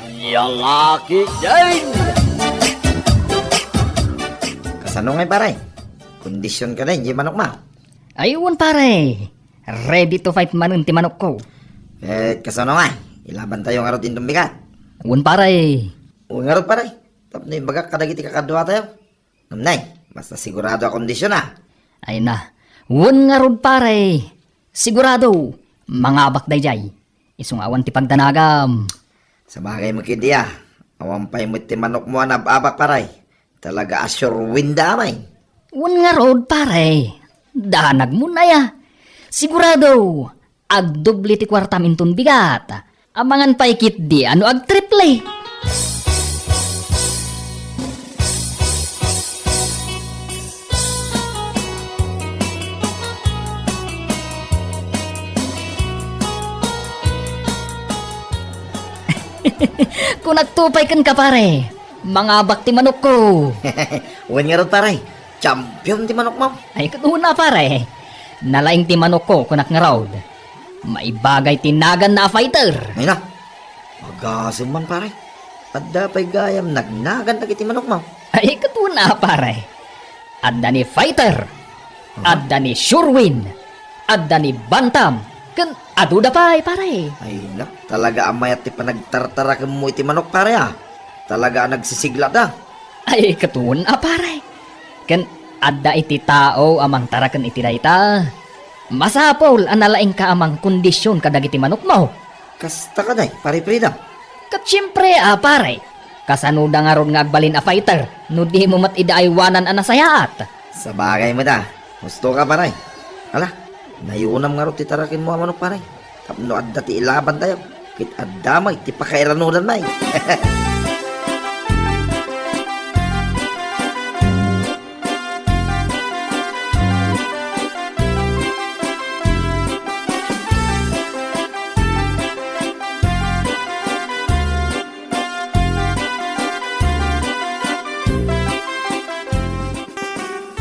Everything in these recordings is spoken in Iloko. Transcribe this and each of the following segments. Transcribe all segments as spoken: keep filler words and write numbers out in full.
Lalaki din! Kasano ngay, pare? Kondisyon ka na, hindi manok ma. Ay, wen, pare. Ready to fight manen ti manokko. Eh, kasano nga? Ilaban tayo ngarud inton bigat. Wen, pare. Wen ngarud, pare. Tapno ibagak kadagiti kakaduatayo. Ngem nay, basta sigurado a kondisyon, a. Ay na. Wen ngarud, pare. Sigurado. Mangabak daydiay. Isu nga awan ti pagdanagam. Sabagay met ketdi, a. Awan pay met ti manokmo a naab-abak, pare. Talaga a sure win da, amay. Wen ngarud, pare. Danagmo nay, a. Sigurado, agdoble ti kuartam inton bigat. Amangan pay ketdi a no agtriple. Kunakto pay kenka, pare. Mangabak ti manokko. Wen ngarud, pare. Champion ti manokmo. Ay, ket una, pare. Nalaing ti manokko, kunak ngarud. Maibagay ti naganna a fighter. Ay na. Agasem man, pare. Adda pay gayam nagnagan dagiti manokmo. Ay, ket una, pare. Adda ni fighter. Aha. Adda ni sure win. Adda ni bantam. Ken adu da pay, pare. Ay na, talaga a mayat ti panagtartarakemmo iti manok, pare, a. Talaga a nagsisiglat da. Ay, ket wen a, pare. Ken adda iti tao a mangtaraken iti dayta. Masapul a nalaingka a mangkondisyon kadagiti manokmo. Kasta kadi, pare Fredo? Ket siempre a, pare. Kasano da ngarud nga agbalin a fighter no dimo met ida aywanan a nasayaat? Sabagay met a. Husto ka, pare. Ala, nayunam ngarud ti tarakenmo a manok, pare. Tapno adda ti ilaban tayo, ket adda met ti pakairanudan, nay.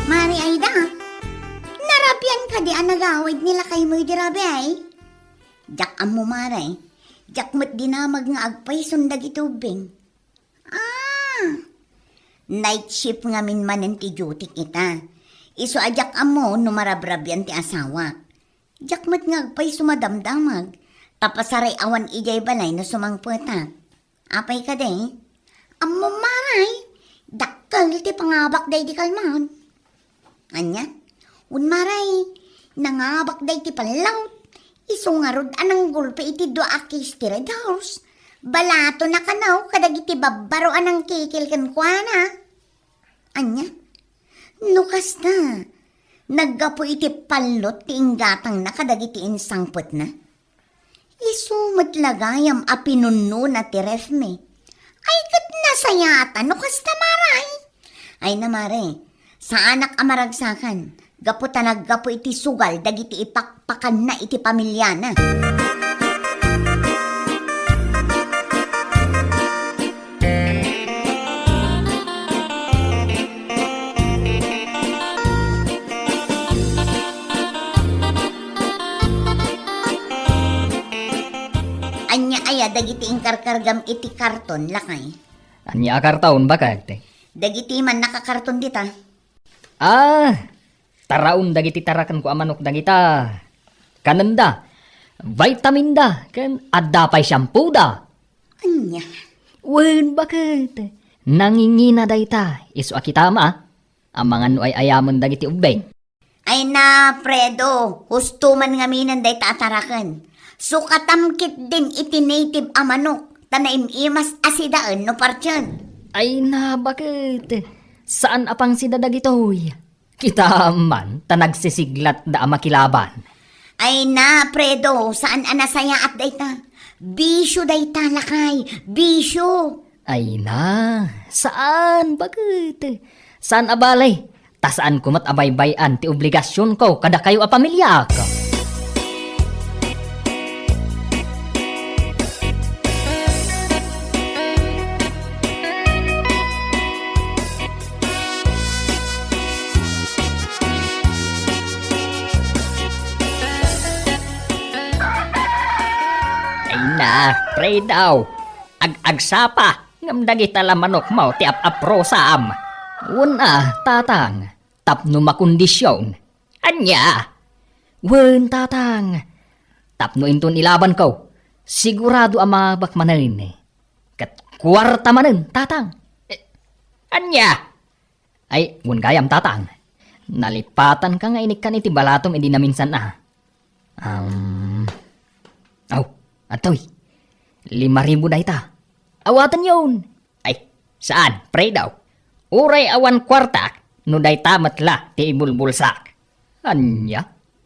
Mare Aida, narabian kadi a nagawid ni lakaymo idi rabii? Diak ammo, mare. Diak met dinamag nga agpayson dagiti ubbing. Ah! Night shift ngamin manen ti duty kita. Isu a diak ammo no marabrabian ti asawak. Diak met nga agpayso madamdamag, ta pasaray awan idiay balay no sumangpetak. Apay kadi? Ammom, mare, dakkel ti pangabak daydi kalmaon. Ania? Wen, mare, nangabak daydi pallawt. Isu ngarud a nanggulpi iti dua a case ti Red Horse. Balaton a kano kadagiti babbaro a nangkikil kenkuana. Ania? No kasta, naggapu iti pallot ti inggatangna kadagiti insangpetna. Isu met la gayam a pinunnona ti refmi. Ay, ket nasayaatan no kasta, mare. Ay na, mare, saanak a maragsakan, gapu ta naggapu iti sugal dagiti ipakpakanna iti pamiliana. Ania aya dagiti inkarkargam iti karton, lakay? Ania a karton, baket? Dagiti mannakakarton dita. Ah, taraon dagiti tarakenko a manok dagita. Kanenda, vitaminda, ken adda pay shampooda. Ania? Wen, baket? Nangingina dayta, isu a kitam, a. Amangan no ay-ayamen dagiti ubbing. Ay na, Fredo, husto man ngaminen dayta a taraken. Sukatam ketdin iti native a manok, ta naim-imas a sidaen no partien. Ay na, baket? Saan a pangsida dagitoy. Kitam man, ta nagsisiglatda a makilaban. Ay na, Fredo, saan a nasayaat dayta? Bisio dayta, lakay, bisio. Ay na, saan, baket? Saan a bale? Ta saanko met a baybay-an ti obligasionko kadakayo a pamiliak. Ay na, Fredo. Ag-agsapa, ngem dagita la manokmo ti ap-aprosam. Wen a, tatang, tapno makondision. Ania? Wen, tatang, tapno inton ilabanko, sigurado a mangabak manen. Ket kuarta manen, tatang. Eh, ania? Ay, wen gayam, tatang. Nalipatanka nga inikkan iti balatom idi naminsan a. Um, aw, adtoy. Lima ribu dayta. Awatenyon. Ay, saan, pre daw. Uray awan kuartak, no dayta met la ti ibulbulsak. Ania?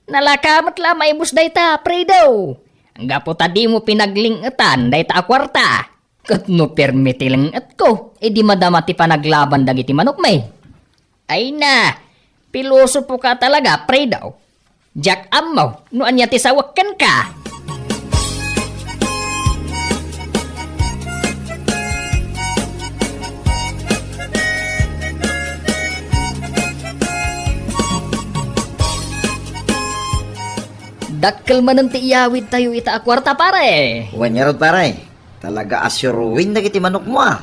Nalaka met la maibus dayta, pre daw. Gapu ta dimo pinagling-etan dayta a kuarta. Ket no permi ti leng-etko, idi madama ti panaglaban dagiti manokmi. Ay na, pilosopo ka talaga, pre daw. Diak ammo no ania ti sawek kenka. Dakkel manen ti iyawidtayo ita a kuarta, pare. Wen ngarud, pare. Talaga a suruin dagiti manokmo, a.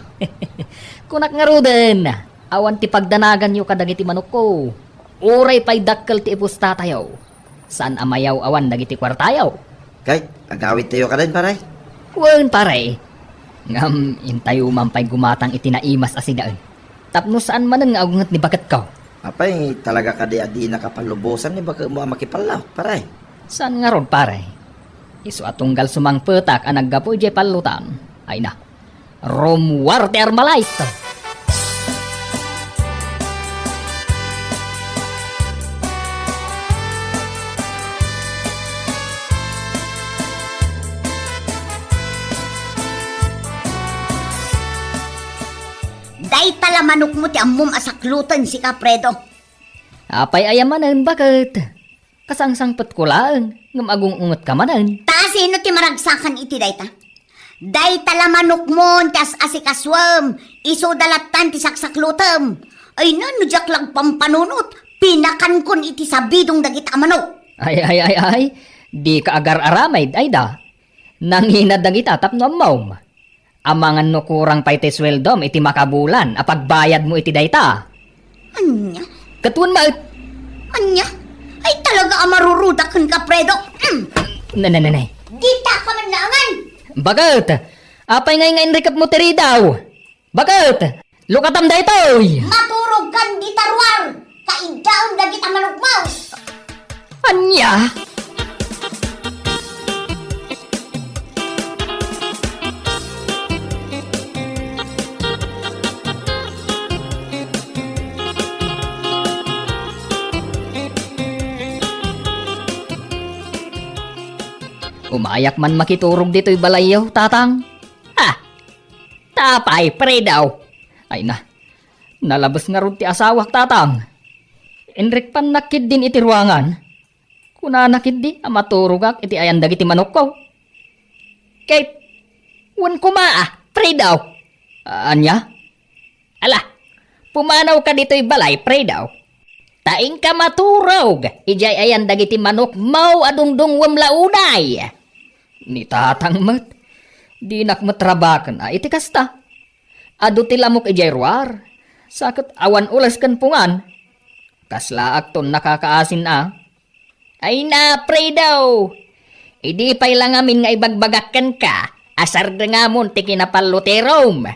Kunak ngaruden, awan ti pagdanaganyo kadagiti manokko. Uray pay dakkel ti ipustatayo, saan a mayaw-awan dagiti kuartayo. Kay, agawidtayo kadin, pare? Wen, pare. Ngem intayo man pay gumatang iti naimas a sidaen. Tapno saan manen nga agunget ni baketko. Apay, talaga kadi a di nakapallubosan ni baketmo a makipallawak, pare? Saan ngarud, pare? Isu a tunggal sumangpetak a naggapu idiay pallutan. Ay na, rummuar ti Armalite! Dayta la manokmo ti ammom a sakloten, sika, Fredo. Apay aya manen, baket? Kasangsangpetko laeng, ngem agung-ungetka manen. Ta sino ti maragsakan iti dayta? Dayta la manokmon ti as-asikasuem, isuda lattan ti saksaklotem. Ay na, no diak la agpampanunot, pinakankon iti sabidong dagita a manok. Ay, ay, ay, ay, dika agar-aramid, ay da. Nangina dagita tapno ammom. Amangan no kurang pay ti sueldom iti makabulan a pagbayadmo iti dayta. Ania? Ket wen met. Ania? Ay, talaga a marurudak kenka, Fredo. Mm. Ne, ne, ne, ne. Dita ka man naangan. Baket? Apay ngay nga inrikepmo ti ridaw? Baket? Lukatam daytoy! Maturogkan dita ruar! Kaiddaem dagita manokmo! Ania? Umayak man makiturog ditoy balayyo, tatang. Ha! Ta apay, Fredo? Ay na, nalabes ngarud ti asawak, tatang. Inrikpannak ketdin iti ruangan. Kunana ketdi a maturogak iti ayan dagiti manokko. Ket, wen koma, a, Fredo. Ania? Ala, pumanawka ditoy balay, Fredo. Ta inka maturog idiay ayan dagiti manokmo a dungdungngoem la unay. Ni tatang met, dinak met rabaken a iti kasta. Adu ti lamok idiay ruar, sa ket awan ules ken pungan. Kaslaakton nakakaasin a. Ay na, Fredo! Idi pay la ngamin nga ibagbagak kenka a sardengamon ti kinapalloterom.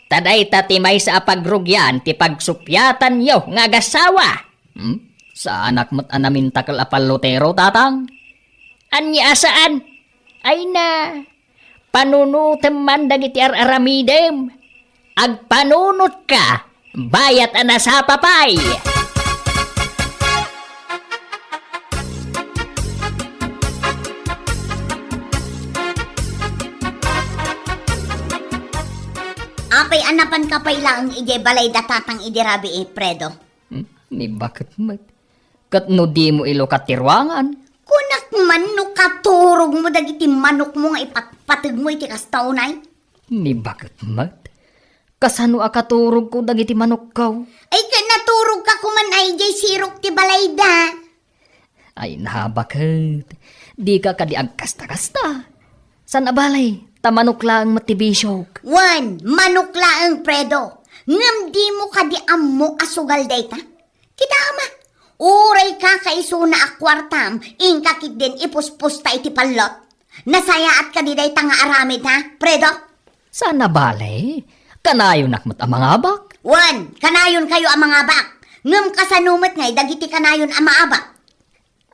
Ta dayta ti maysa a pagrugian ti pagsuppiatanyo nga agassawa. Hmm? Saanak met a namintakel a pallotero, tatang? Ania a saan? Ay na, panunotem man dagiti ar-aramidem. Agpanunotka, bayat a nasapa pay. Apay a napanka pay laeng idiay balay da tatang idi rabii, Fredo? Hmm? Ni baket met. Ket no dimo ilukat ti ruangan? Kunak man no katurogmo dagiti manokmo nga ipatpategmo iti kasta unay? Ni baket met. Kasano a katurogko dagiti manokko? Ay, ket naturogka koman ay idiay sirok ti balayda. Ay, nabaket. Dika kadi agkasta-kasta. Saan a bale, Ta manok laeng met ti bisiok. Wen, manok laeng, Fredo. Ngem dimo kadi ammo a sugal dayta? Kitaem a, uray kakaisuna a kuartam, inka ketdin ipuspusta iti pallot. Nasayaat kadi dayta nga aramid, ha, Fredo? Saan a bale. Kanayonak met a mangabak. Wen, kanayonkayo a mangabak. Ngem kasano met ngay dagiti kanayon a maabak?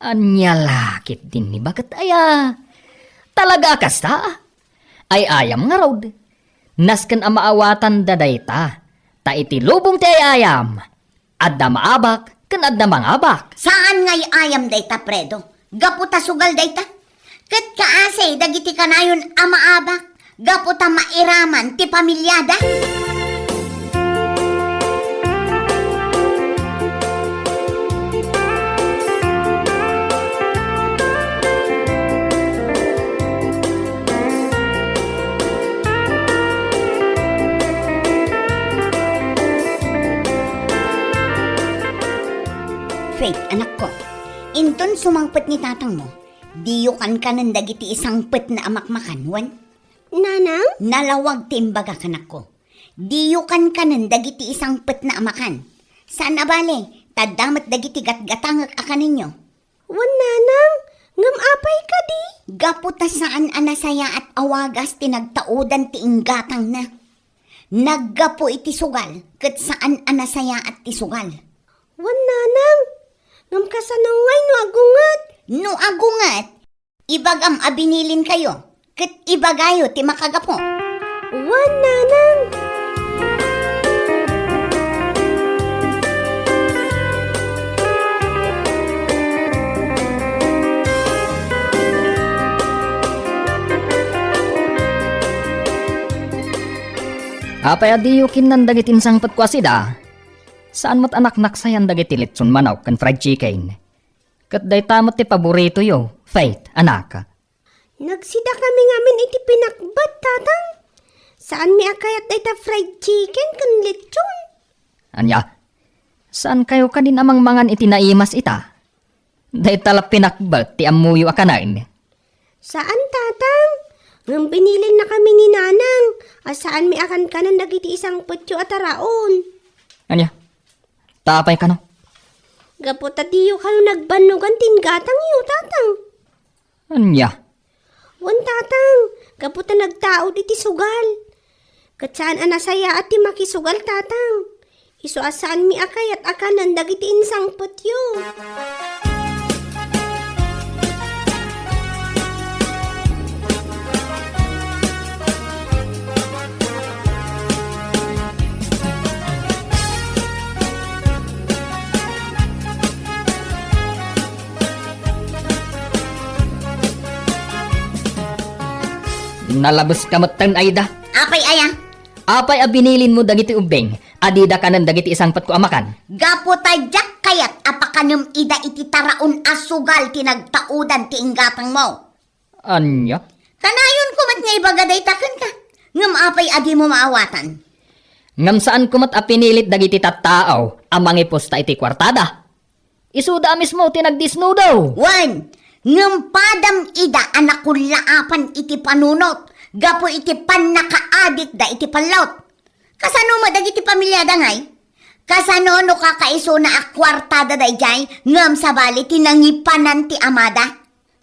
Ania la ketdin ni baket aya? Talaga a kasta? Ay-ayam ngarud. Nasken a maawatanda dayta. Ta iti lubong ti ay-ayam, adda maabak ken adda mangabak. Saan nga ay-ayam dayta, Fredo? Gapu ta sugal dayta? Ket kaasi dagiti kanayon a maabak gapu ta mairaman ti pamiliada? Faith, anakko, inton sumangpet ni tatangmo, diyo kankanen dagiti isangpetna a makmakan, wen? Nanang? Nalawag ti imbagak, anakko. Diyo kankanen dagiti isangpetna a makan. Saan a bale, ta adda met dagiti gatgatangek a kanenyo. Wen, nanang, ngem apay kadi? Gapu ta saan a nasayaat a wagas ti nagtaudan ti inggatangna. Naggapu iti sugal, ket saan a nasayaat ti sugal. Wen, nanang, ngem kasano ngay no agunget? No agunget, ibagam a binilinkayo, ket ibagayo ti makagapu. Wen, nanang. Apay a diyo kinnan dagiti insangpetko a sida? Saan met a naknaksayan dagiti litson manok ken fried chicken. Ket dayta met ti paboritoyo, Faith, anak. Nagsidakami ngamin iti pinakbet, Tatang. Saanmi a kayat dayta fried chicken ken lechon. Ania? Saankayo kadin a mangmangan iti naimas ita? Dayta la pinakbet ti ammoyo a kanen. Saan, Tatang. Ngem binilinnakami ni Nanang a saanmi a kankanen dagiti isangpetyo a taraon. Ania? Ta apay kano? Gapu ta diyo kano nagbannogan ti inggatangyo, Tatang. Ania? Wen, Tatang, gapu ta nagtaud iti sugal. Ket saan a nasayaat ti makisugal, Tatang. Isu a saanmi a kayat a kanen dagiti insangpetyo. Nalabeska metten, Aida. Apay aya? Apay a binilinmo dagiti ubbing a dida kanen dagiti isangpetko a makan? Gapu ta diak kayat a pakanem ida iti taraon a sugal ti nagtaudan ti inggatangmo. Ania? Kanayonko met nga ibaga dayta kenka. Ngem apay a dimo maawatan? Ngem saanko met a pinilit dagiti tattao a mangipusta iti kuartada. Isuda a mismo ti nagdisnudo. Wen, ngem padam ida a nakullaapan iti panunot gapu iti pannakaadikda iti pallot. Kasano met dagiti pamiliada ngay? Kasano no kakaisuna a kuartada daydiay ngem sabali ti nangipanan ti amada?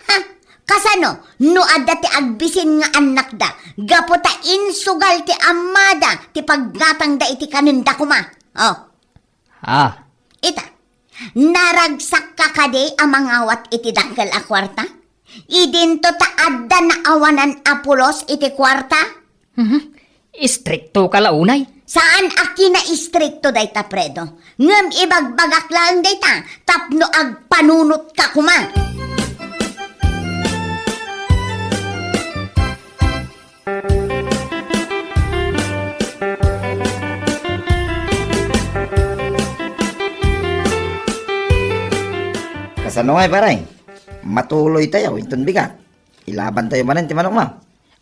Ha? Kasano no adda ti agbisin nga annakda gapu ta insugal ti amada ti paggatangda iti kanenda koma? Oh. Ah. Ita, naragsakka kadi a mangawat iti dakkel a kuarta? Idinto ta adda naawanan a pulos iti kuarta? Mhm. Istrikto ka la unay. Saan a kinaistrikto dayta, Fredo. Ngem ibagbagak laeng dayta tapno agpanunot ka koma. Kasano ngay, pare? Matuloy tayo, inton bigat. Ilaban tayo manen ti manok mo.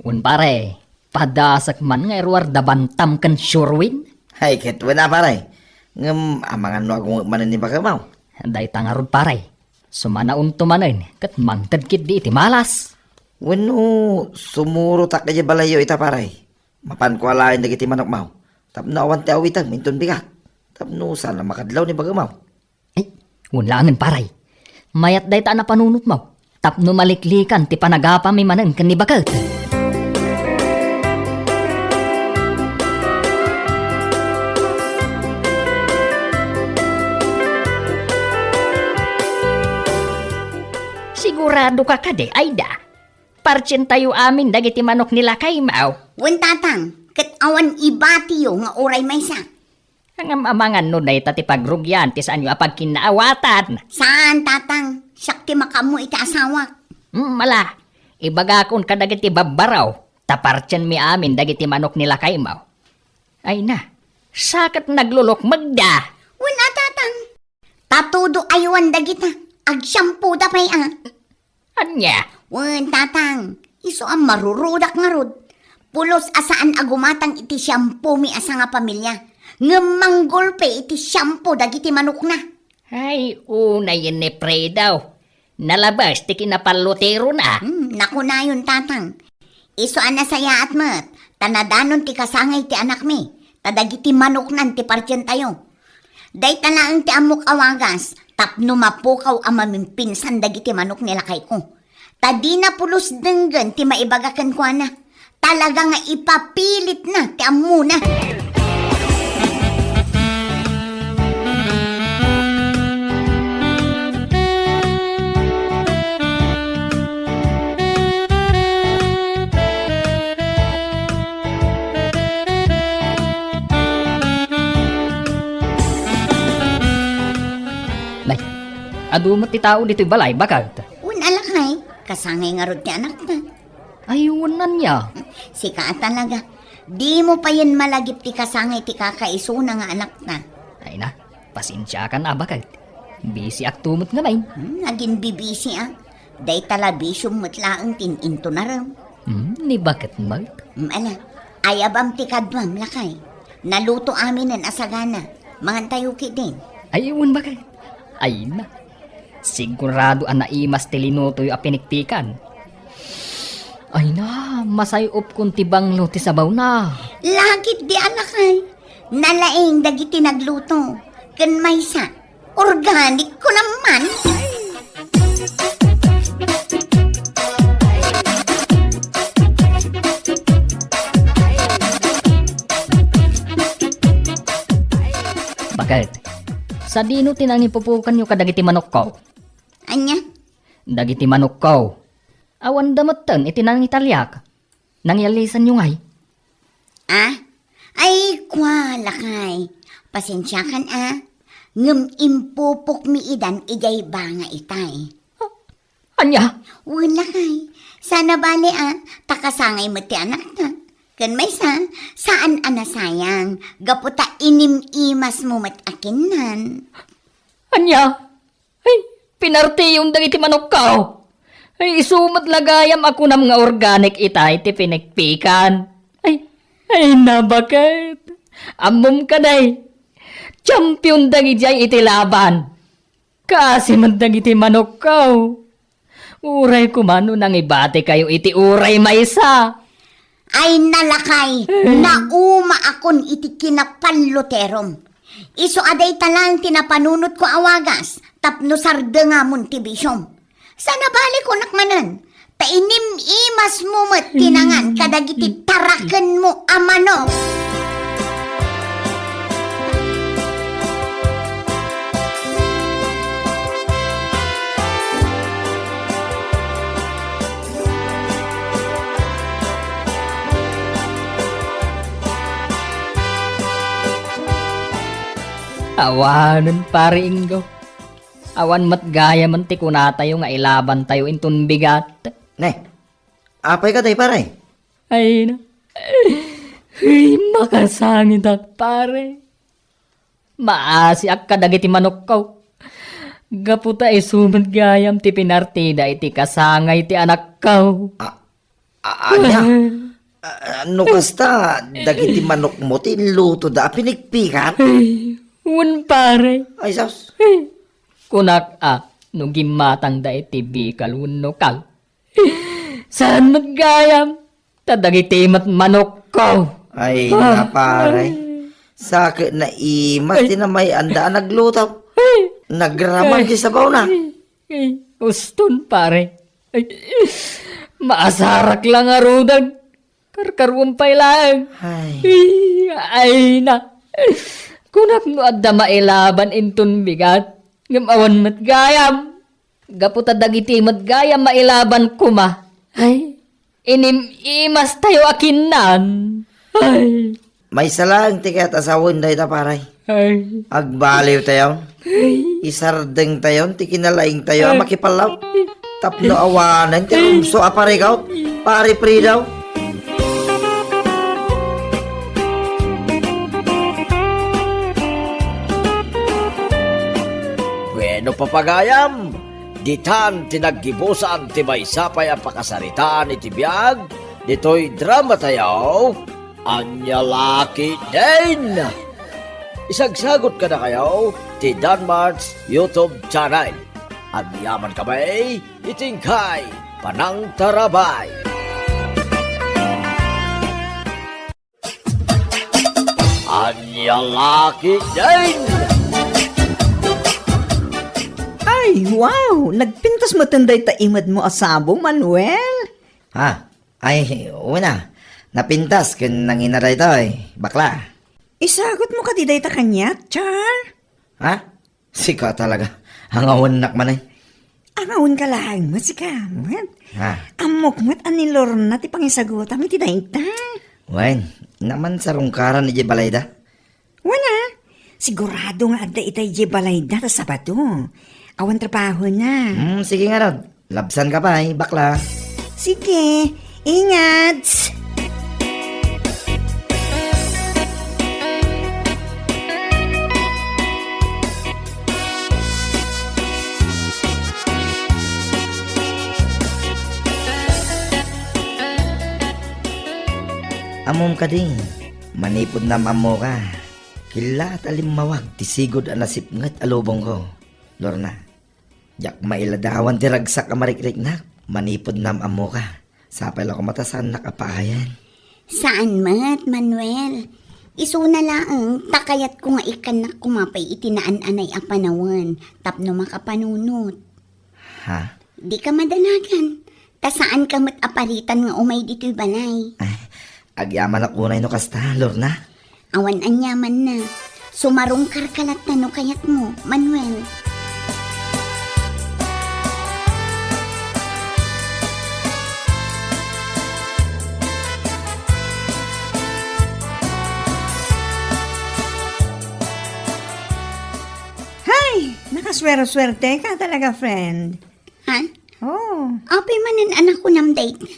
Wen, pare, padasek man nga iruar da Bantam ken Sherwin. Hay, ket wen a, pare. Ngem amangan no agungek manen ni bakemaw. Dayta ngarud, pare. Sumanaonto manen ket mangted ketdi iti malas. Wenno, sumurotak idiay balayyo ita, pare. Mapanko alaen dagiti manokmo tapno awan ti awitem inton bigat, tapno saan a makadlaw ni bagemaw. Ay, wen laengen, pare. Mayat dayta a napanunotmo tapno maliklikan ti panagapami manen ken ni baket. Siguradoka kadi, Aida? Partsentayo amin dagiti manok ni lakaymo. Wen, tatang, ket awan ibatiyo nga uray maysa. Ngem amangan no dayta ti pagrugian ti saanyo a pagkinnaawatan. Saan, tatang. Siak ti makaammo iti asawak. Hmm, ala, ibagakon kadagiti babbaraw, ta partsien mi amin dagiti manok ni lakaymo. Ay na, sa ket naglulukmegda. Wen a, tatang. Ta todo aywan dagita, agsiampoda pay a. Ania? Wen, tatang, isu a marurudak ngarud. Pulos a saan a gumatang iti siampomi a sangapamilia, ngem manggolpe iti siampo dagiti manokna. Ay, unayen ni Fredo. Nalabas ti kinapalloterona. Hmm, nakunayon, tatang. Isu a nasayaat met, ta nadanon ti kasangay ti anakmi, ta dagiti manoknan ti partsentayo. Dayta laeng ti ammok a wagas tapno mapukaw a mamimpinsan dagiti manok ni lakayko. Ta dina pulos denggen ti maibaga kenkuana. Talaga nga ipapilitna ti ammona. Nay, adu met ti tao ditoy balay, baket? Wen a, lakay, kasangay ngarud ti anakta. Ay, wen ania? Sika a talaga. Dimo payen malagip ti kasangay ti kakaisuna nga anakta. Ay na, pasensiakan a, baket. Bisiakto met ngamin. Hmm, aginbibisi a. Dayta la bisiom met laeng ti intunarem. Hmm, ni baket met? Hmm, ala. Ayabam ti kaduam, lakay. Naluto aminen a sagana. Mangantayo ketdin. Ay, wen, baket. Ay na. Sigurado a naimas ti linutoyo a pinikpikan. Ay na, masay-opkon ti banglo ti sabawna. Lagip di a, lakay. Nalaing dagiti nagluto. Ken maysa, organic ko naman. Baket? Sadino ti nangipupukanyo kadagiti manokko? Ania? Dagiti manokko. Awanda metten iti nangitaliak. Nangialisanyo ngay? Ah? Ay, kua, lakay. Pasensiakan a. Ngem impupokmi idan idiay banga itay. Ania? Wen, lakay. Saan a bale a, ta kasangay met ti anakta. Ken maysa, saan a nasayang, gapu ta inim-imasmo met a kinnan. Ania? Ay, pinartiyon dagiti manokko. Ay, isu met la gayam a kunam nga organic itay ti pinikpikan. Ay, ay, na, baket? Ammom kadi, champion dagidiay iti laban. Kaasi met dagiti manokko. Uray koma no nangibatikayo iti uray maysa. Ay, na, lakay, naumaakon iti kinapalloterom. Isu a dayta laeng ti napanunotko a wagas tapno sardengamon ti bisiom. Saan a bale, kunak manen, ta inim-imasmo met ti nangan kadagiti tarakenmo a manok. Awanen, Pare Ingo. Awan met gayamen ti kunatayo nga ilabantayo inton bigat. Ne, apay kadi, pare? Ay na. Ay, makasangitak, pare. Maasiak kadagiti manokko. Gapu ta isu met gayam ti pinartida iti kasangay ti anakko. A-, a-, ania? A-, no kasta, dagiti manokmo ti inlutoda a pinikpikan? Ay, wen, pare. Ay, sus. Kunak a, no gimmatangda iti bikal wenno kal, Saan met gayam, ta dagiti met manokko. Ay, Ah. na, pare. Ay. Sakit na imas Ay. ti namayanda a nagluto. Ay. Nagraman Ay. ti sabaw na. Ay. Ay. Uston, pare. Ay. Maasarak lang a rudan. Karkaruam pay laeng. Ay. Ay, ay na. Kunak no adda mailaban inton bigat. Ngem awan met gayam. Gapu ta dagiti met gayam mailaban koma. Ay, inim-imastayo a kinnan. Ay. Maysa laeng ti kayat a sawen dayta, pare. Ay. Agbaliwtayo. Ay. Isardengtayon ti kinalaingtayo a Ay. makipallaw. Tapno awanen ti Ay. rumso a parikaw, pare Fridaw. Bueno, papagayam, ditan ti naggibusan ti maysa pay a pakasaritaan iti biag ditoy dramatayo. Ania la ketdin? Isagsagot kadakayo ti Danmart's YouTube channel. Agyaman kami iti inkay panangtarabay. Ania la ketdin? Ay, wow! Nagpintas metten dayta imedmo a sabong, Manuel. Ha? Ay, una. Napintas ken nangina daytoy, bakla. Isagutmo kadi dayta kaniak, Char? Ha? Sika talaga. Angawannak manen. Angawanka laeng met, sika met. Ha? Ammok met a ni Lorna ti pangisagutam iti dayta. Wen, naman sarungkaran idiay balayda. Wen a, sigurado nga adda ita idiay balayda ta Sabado. Awan trabahona. Hmm, sige ngarud. Labsanka pay, bakla. Sige, ingat. Ammom kadi, manipud naam-ammoka. Killa ta limmawag ti sigud a nasipnget a lubongko, Lorna. Diak mailadawan ti ragsak a marikriknak manipud naam-ammoka. Sapay la koma ta saannak a paayen. Saan met, Manuel. Isuna laeng ta kayatko nga ikkannak koma pay iti naan-anay a panawen tapno makapanunot. Ha? Dika madanagan, ta saanka met a paritan nga umay ditoy balay. Ay, agyamanak unay no kasta, Lorna. Awan aniamanna. Sumarungkarka latta no kayatmo, Manuel. Hay! Nakaswersuerteka talaga, friend. Ha? Oh. Apay manen a nakunam dayta?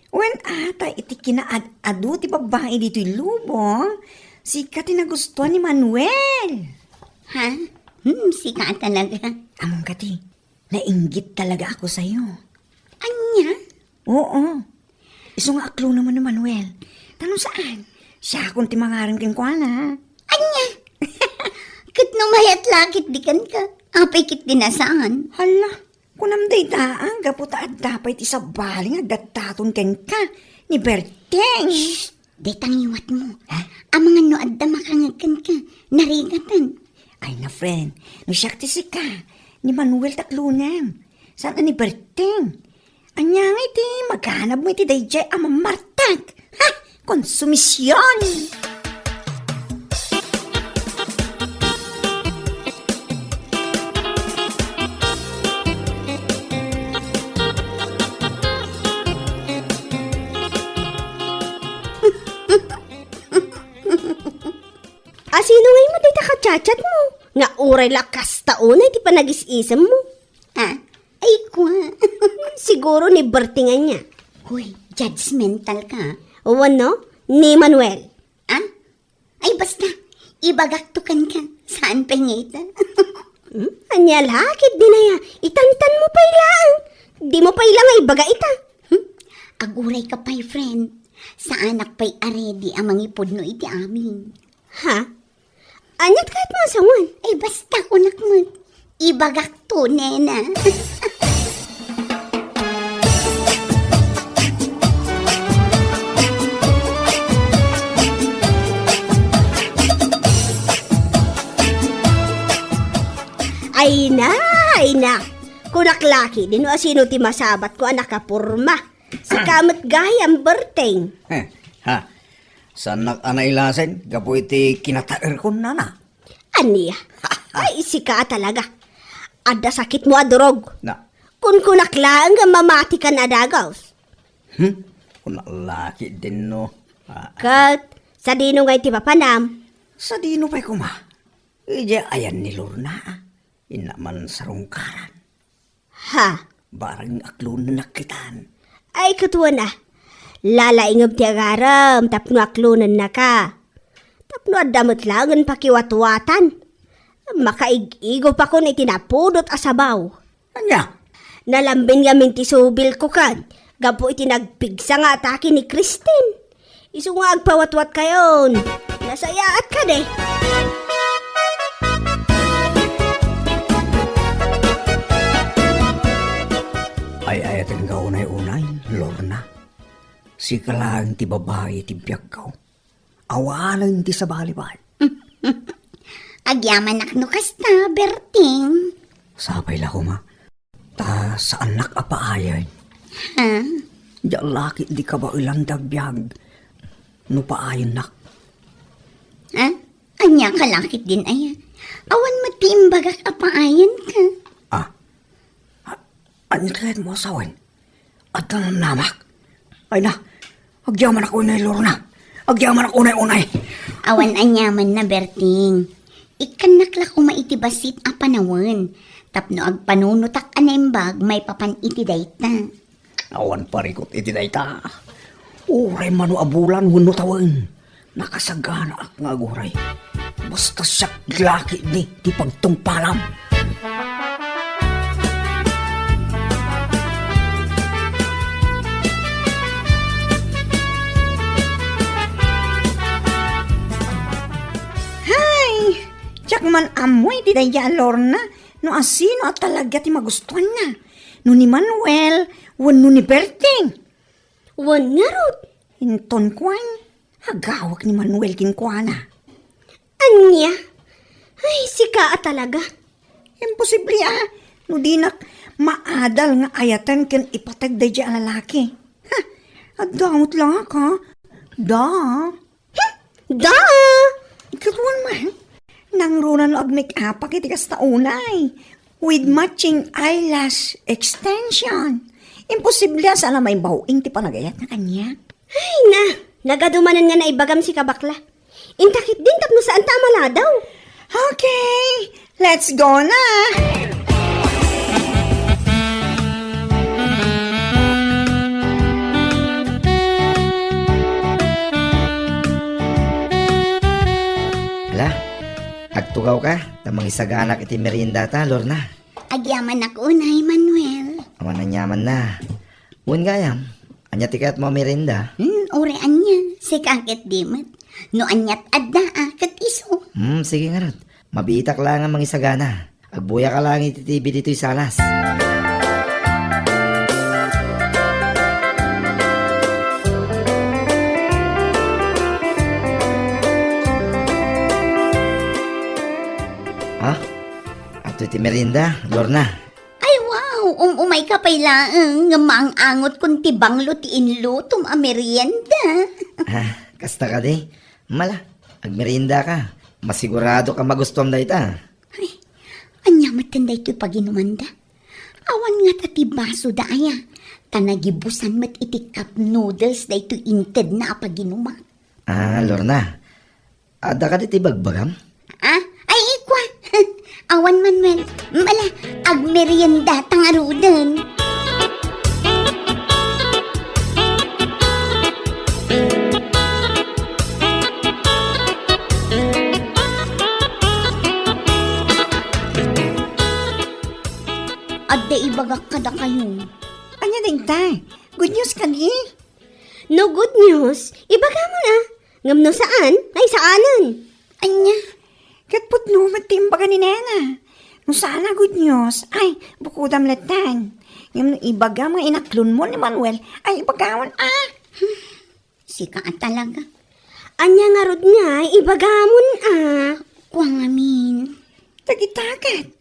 Wen, ata iti kinaad-adu ti babbai ditoy lubong, sika ti nagustuan ni Manuel. Ha? Hmm, sika talaga. Ammom kadi, nainggit talaga ako sayo. Ania? Oo. Isu nga aklonem ni Manuel. Ta no saan, siakon ti mangarem kenkuana. Ania? Ket no mayat la ketdi kenka, apay ketdi a saan? Hala, kunam dayta, ah, gapu ta adda pay ti sabali nga agdattaton kenka ni Berting. Shh! Dayta ngiwatmo. Ha? Amangan no adda makangeg kenka, narigatan. Ay na, friend, no siak ti sika, ni Manuel ti aklonem. Saan a ni Berting? Ania ngay ti maganabmo iti daydiay a mamartek? Ha? Konsumision! A sino ngay met dayta ka-chat-chatmo? Nga uray la kasta unay ti panagis-isemmo? Ah, ay, kua. Siguro ni Berting ania. Hoy, judgmental ka. Wenno, ni Manuel. Ah? Ay, basta, ibagakto kenka. Saan pay ngay ita? Hmm? Ania la ketdin aya, itantanmo pay laeng. Dimo pay la nga ibaga ita. Hmm? Agurayka pay, friend. Saanak pay a ready a mangipudno iti amin. Ha? Aniat kayatmo a sawen? Ay, basta kunak met. Ibagakto, nena. Ay na, ay na. Kunak la ketdin no asino ti masabatko a nakaporma. Sika met gayam, Berting. Ha? Saannak a nailasin gapu iti kinataerkon, nana? Ania? Ay, sika a talaga. Adda sakitmo a durog. Na. Kunkunak laeng nga mamatikan a dagus. Hmm? Kunak la ketdin no. Ah. Ket, sadino ngay ti papanam? Sadino pay koma? Idiay ayan ni Lorna, innak man sarungkaran. Ha? Barang aklonennak ketdin. Ay, ket wen a. Lalaingem ti agarem tapno aklonennaka. Tapno adda met laengen pakiwatwatan. Makaig-igopakon iti napudot a sabaw. Ania? Nalambing ngamin ti subilko ken gapu iti nagpigsa nga atake ni Christine. Isu nga agpawatwatkayon. Nasayaat kadi. Ay-ayatenka unay-unay, Lorna. Sika laeng ti babai ti biagko. Awanen ti sabali pay. Agyamanak no kasta, Berting. Sapay la koma. Ta saannak a paayen. Ha? Diak la ketdi kabaelan ti agbiag no paayennak. Ha? Ania ka la ketdin aya? Awan met ti imbagak a paayenka. Ah. A-, ania ti kayatmo a sawen? Adda namnamak? Ay na, agyamanak unay, Lorna. Agyamanak unay-unay. Awan aniamanna, Berting. Ikkannak la koma iti bassit a panawen. Tapno agpanunotak a naimbag maipapan iti dayta. Awan parikut iti dayta. Uray mano a bulan wenno tawen, nakasaganaak nga aguray. Basta siak la ketdi ti pagtungpalam. Hay! Diak man ammo iti dayta a Lorna no asino a talaga ti magustuanna. No ni Manuel wenno ni Berting. Wen ngarud. Inton kuan, agawak ni Manuel kenkuana. Ania? Ay, sika a talaga. Imposible a, no dinak maadal nga ayaten ken ipateg daydiay a lalaki. Ha, adda met la ka. Da. Hmm, da. Ikaduan man. Nangruna no agmake-upak iti kasta unay. With matching eyelash extension. Imposible a saan a maibaw-ing ti panagayatna kaniak. Ay na, nagadu manen nga naibagam sika bakla. Inta ketdin tapno saanta a maladaw. Okay, let's go na! Ala, agtugawka ta mangisaganak iti meriendata, Lorna. Agyamanak unay, Manuel. Awan aniamanna. Wen gayam, ania ti kayatmo a merienda? Hmm, uray ania, sika ketdi met. No aniat adda a, ket isu. Hmm, sige ngarud. Mabiitak la nga mangisagana. Agbuyak la nga iti T V ditoy salas. Ha? Adtoy ti merienda, Lorna. Ay, wow! Um-umayka pay laeng nga maang-angotkon ti banglo ti inlutom a merienda. Ah, kasta kadi? Mala, agmeriendaka. Masiguradoka magustuam dayta. Ay, ania metten daytoy paginumanda? Awan ngata ti basoda aya, ta nagibusan met iti cup noodles daytoy intedna a paginumak. Ah, Lorna, adda kadi ti bagbagam? Ah, ay, ikua. Awan, Manuel. Mala, agmerienda ta ngaruden. Adda ibagak kadakayo. Ania dayta? Good news kadi? No good news, ibagamon a. Ngem no saan, ay saanen. Ania? Ket pudno met ti imbaga ni nena. No saan a good news, ay, bukodam latta. Ngem no ibagam nga inaklonmo ni Manuel, ay, ibagamon a. Sika a talaga. Ania ngarud nga ibagamon a? Kua ngamin. Dagita ket.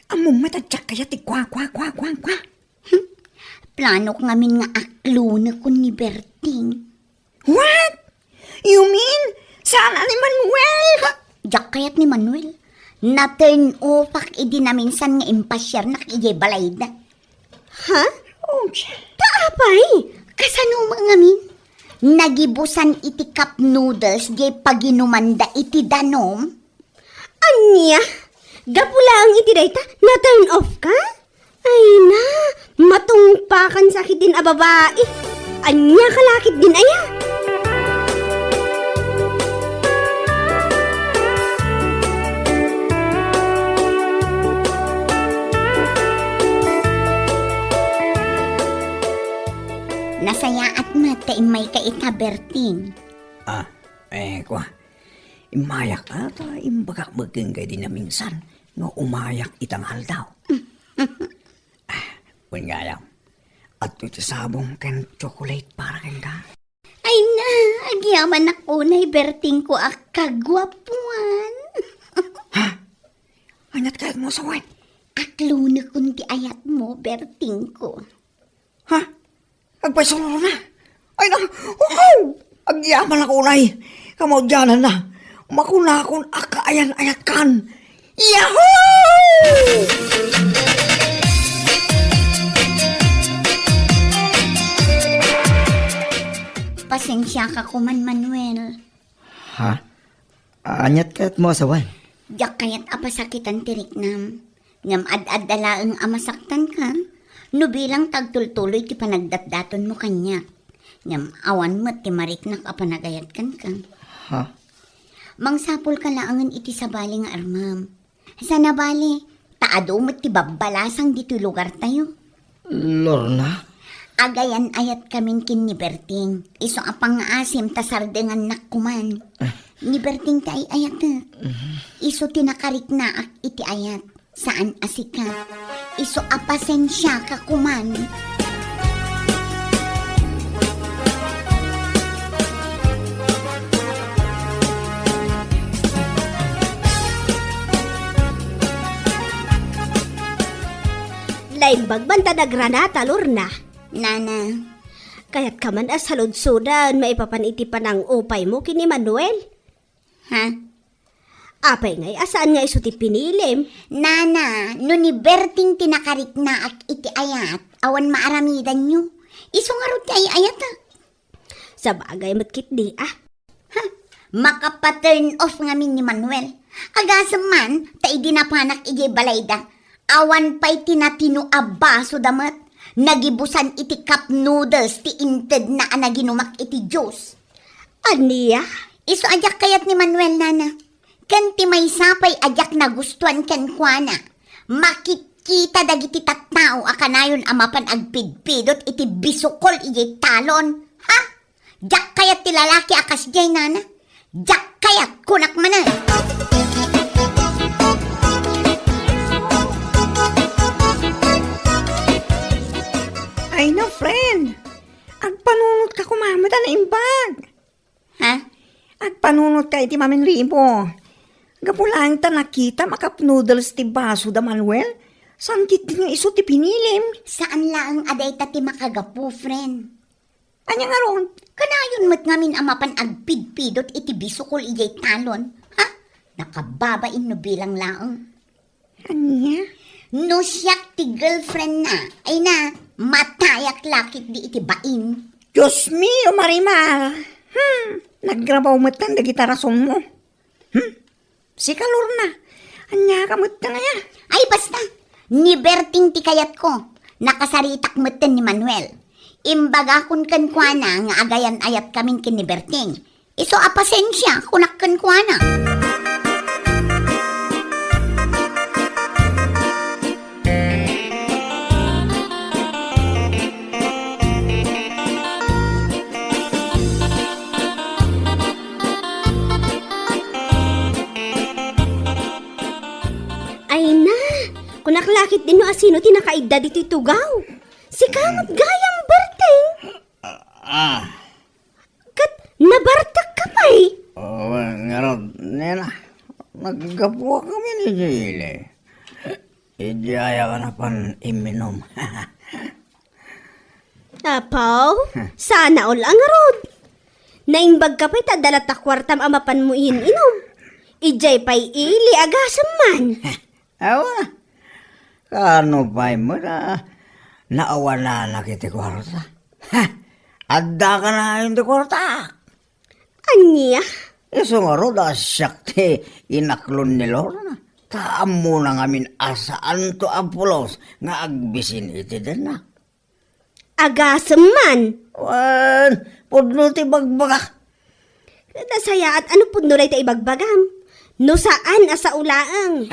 Ammom met a diak kayat ti kua, kua, kua, kua, kua. Hmm. Planok ngamin nga aklonekon ni Berting. What? You mean, saan a ni Manuel? Ha? Diak kayat ni Manuel. Na-turn off-ak idi naminsan nga impasiarnak idiay balayda. Ha? Oh, siya. Ta apay? Kasano met ngamin? Nagibusan iti cup noodles diay paginumanda iti danum? Ania? Gapu laeng iti dayta, na-turn off ka? Ay na, matungpakan sa ketdin a babai. Ania ka la ketdin aya? Nasayaat met ta immayka ita, Berting. Ah, eh, kua. Immayak, ta imbagak met kenka idi naminsan nga umayak ita nga aldaw. Ah, wen gayam, adtoy ti sabong ken chocolate para kenka. Ay na, agyamanak unay, Bertingko a kaguapuan. Ha? Aniat kayatmo a sawen? Aklonekon ti ayatmo, Bertingko. Ha? Agpayso, Lorna? Ay na, wow! Agyamanak unay. Kamaudiananna, makunakon a kaayan-ayatkan. Yahoo! Pasensiaka koman, Manuel. Ha? Aniat kayatmo a sawen? Diak kayat a pasakitan ti riknam. Ngem ad-adda laeng a masaktanka no bilang ta agtultuloy ti panagdatdatonmo kaniak. Ngem awan met ti mariknak a panagayat kenka. Ha? Mangsapulka laengen iti sabali nga armem. Sana bale, ta adu met ti babbalasang ditoy lugartayo. Lorna? Agayan-ayatkamin ken ni Berting. Isu a pangngaasim ta sardengannak koman. Ah. Ni Berting ti ay-ayatek. Mhm. Isu ti nakariknaak iti ayat. Saan a sika. Isu a pasensiaka koman. Naimbag man ta nagranata, Lorna. Nana. Kayatka man a saludsodan maipapan iti panangupaymo ken ni Manuel? Ha? Apay ngay a saan nga isu ti pinilim? Nana, no ni Berting ti nakariknaak iti ayat, awan maaramidanyo. Isu ngarud ti ay-ayatek. Sabagay met ketdi, ah. Ha? Makapa-turn off ngamin ni Manuel. Agasem man, ta idi napanak idiay balayda, awan pay ti natino a basoda met. Nagibusan iti cup noodles ti intedna a naginumak iti juice. Ania? Isu a diak kayat ni Manuel, nana. Ken ti maysa pay a diak nagustuan kenkuana, makitkita dagiti tattao a kanayon a mapan agpidpidot iti bisukol idiay talon. Ha? Diak kayat ti lalaki a kasdiay, nana. Diak kayat, kunak manen. Ay, no, friend. Agpanunotka koma met a naimbag. Ha? Agpanunotka iti maminribo. Gapu laeng ta nakitam a cup noodles ti baso da Manuel, saan ketdi nga isu ti pinilim. Saan laeng a dayta ti makagapu, friend. Ania ngarud? Kanayon met ngamin a mapan agpidpidot iti bisukol idiay talon. Ha? Nakababain no bilang laeng. Ania? No siak ti girlfriend na, ay na, matayak la ketdi iti bain. Dios mio, Marimar! Hmm, nagrabaw metten dagita rasonmo. Hmm, sika, Lorna, ania ka metten aya? Ay, basta, ni Berting ti kayatko. Nakasaritak metten ni Manuel. Imbagakon kenkuana nga agayan-ayatkamin ken ni Berting. Isu a pasensia, kunak kenkuana. Ay na, kunak la ketdi no asino ti nakaidda ditoy tugaw. Sika met gayam, Berting. Ah. Ket nabartekka pay? Oh, ngarud, nena, naggapuak kami ni Jilly. Idiay a napan imminum. Apo, sana all a ngarud. Naimbag ka pay ta adda latta kuartam a mapanmo iyan inum. Idiay pay ili, agasem man. Awa, kano pay met a naawananak iti kuarta? Ha, adda kanayon ti kuarta? Ania? Isu ngarud a siak ti inaklon ni Lorna. Ta ammona ngamin a saanto a pulos nga agbisin iti dennak. Agasem man. Wen, pudno ti bagbagak. Nasayaat a no pudno dayta ibagbagam. No saan a sao laeng.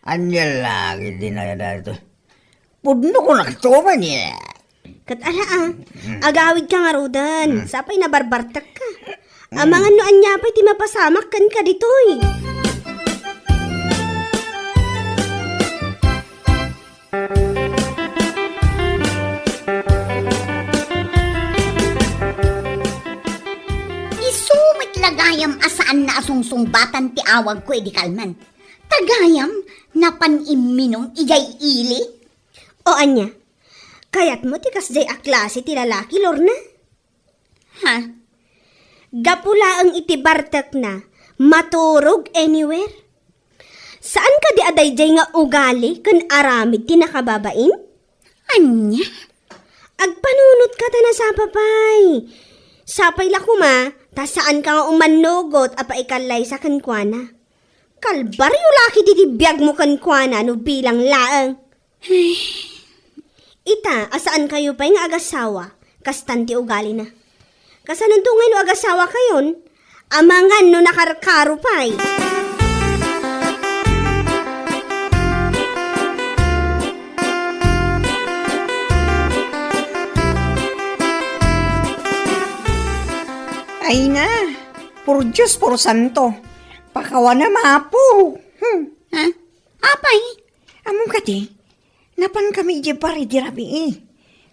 Ania la ketdi daytoy? Pudno ko naktuman, eh. Ket ala, ah, agawid ka ngaruden. Sapay nabarbartek ka. Amangan no ania pay ti mapasamak kenka ditoy. Isu met la gayam a saanna a sungsungbatan ti awagko idi kalman. Ta gayam, napan imminum idiay ili? O ania? Kayatmo ti kasdiay a klase ti lalaki, Lorna? Ha? Gapu laeng iti bartekna, maturog anywhere. Saan kadi a daydiay nga ugali ken aramid ti nakababain? Ania? Agpanunot ka ta nasapa pay. Sapay la koma, ta saan ka nga umannugot a paikallaysa kenkuana. Kalbario la ketdi ti biagmo kenkuana no bilang laeng. Ita, a saan kayo pay nga agasawa, kastan ti ugalina. Kasanonto ngay no agasawa kayon, amangan no nakarkaro pay. Ay na, por Dios, por santo, pakawanam, Apo. Hmm. Ha? Apay? Ammom kadi, napankami idiay bar idi rabii.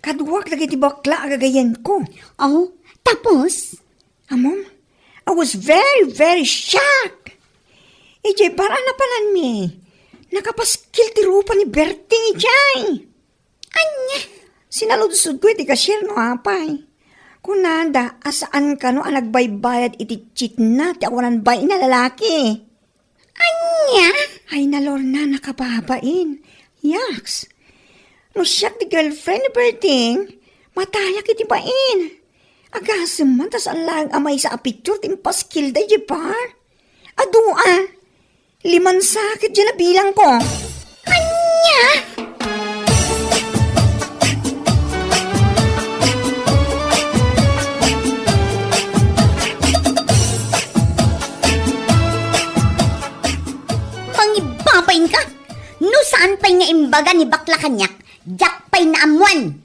Kaduak dagiti bakla a gagayyemko. Oh, tapos? Ammom, I was very, very shocked. Idiay bar a napananmi, nakapaskil ti rupa ni Berting idiay. Ania? Sinaludsodko iti cashier no apay. Kunada a saan kano a nagbaybayad iti cheatna ti awanan bain a lalaki. Ania? Ay, na Lorna, nakababain. Yaks. No siak ti girlfriend ni Berting, matayak iti bain. Agasem man ta saan laeng a maysa a picture ti impaskilda idiay bar. Adu a. Limansa ketdi a bilangko. Ania? Mangibabain ka? No saan pay nga imbaga ni bakla kaniak, diak pay naammuan.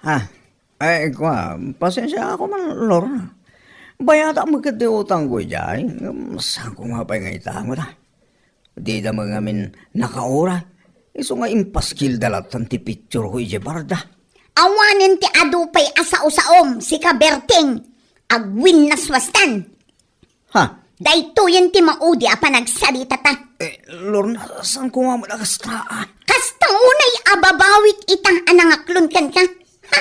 Ah, ay, kua, pasensiaak man, Lorna. Bayatak met ket ti utangko idiay, ngem saanko nga pay nga itango ta. Dida met ngamin nakauray, isu nga impaskilda lattan ti pictureko idiay barda. Awanen ti adu pay a sao-saom, sika Berting. Agwinnaswastan. Ha? Daytoyen ti maudi a panagsaritata. Eh, Lorna, saan koma met a kasta, ah? Kasta unay a babawik ita a nangaklon kenka? Ha?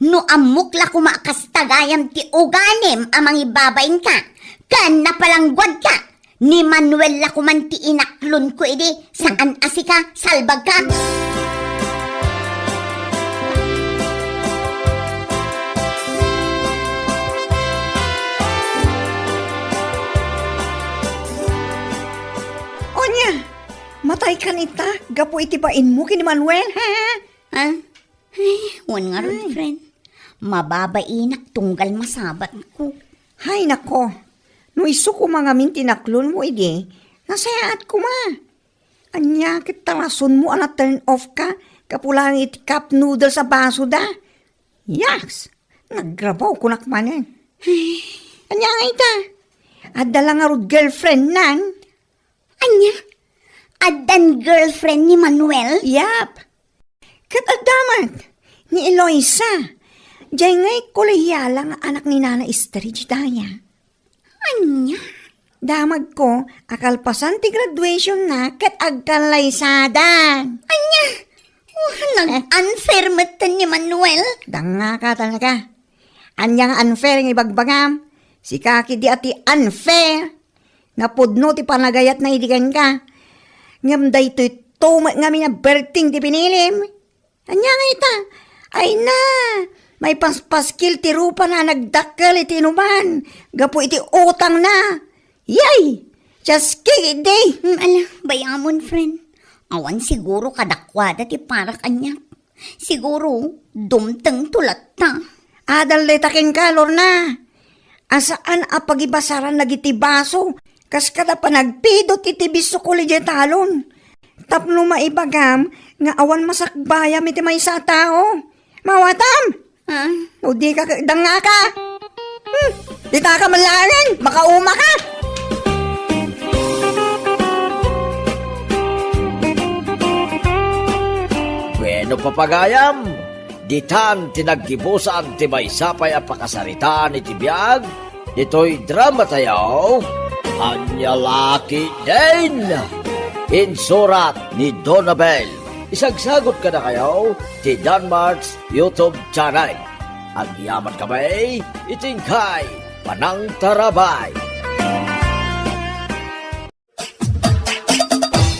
No ammok la koma a kasta gayam ti ugalim a mangibabainka ken napalangguadka, ni Manuel la koman ti inaklonko idi, saan a sika, salbagka. Onya, mataykan ita gapu iti bainmo ken ni Manuel, ha? Ha? Ay, wen ngarud, friend. Mababainak tunggal masabatko. Hay nako, no isu koma ngamin ti naklonmo idi, nasayaat koma. Ania ket ta rasonmo a na-turn off ka gapu laeng iti cup noodles a basoda? Yaks! Nagrabaw kunak manen. Ania nga ita? Adda la ngarud girlfriendnan? Ania? Addan girlfriend ni Manuel? Yap. Ket adda met ni Eloisa. Diay ngay kolehiala nga anak ni Nana Esther idiay daya. Ania? damagko a kalpasan ti graduationna ket agkallaysadan. Ania? Oh, nag-unfair metten ni Manuel. Dangngaka talaga. Ania nga unfair nga ibagbagam? Sika ketdi a ti unfair. Napudno ti panagayatna idi kenka. Ngem daytoy to met ngamin a berting ti pinilim. Ania nga ita? Ay na, maipaspaskil ti rupana a nagdakkel iti inuman gapu iti utangna. Yay! Just kidding! Hmm, ala, bayamon, friend. Awan siguro kadakuada ti para kaniak. Siguro, dumtengto latta. Adal dayta kenka, Lorna. A saan a pagibasaran dagiti baso, kas kada panagpidot iti bisukol idiay talon. Tapno maibagam nga awan masakbayam iti maysa a tao. Mawatam! Ah? O di ka, dangngaka! Hmm, ditaka man laengen, makauma ka! Bueno, papagayam, ditan ti naggibusan ti maysa pay a pakasaritaan iti biag ditoy drama tayo, Ania La Ketdin. Insurat ni Donabel. Isagsagot kadakayo ti Danmark's YouTube channel. Agyaman kami iti inkay panangtarabay.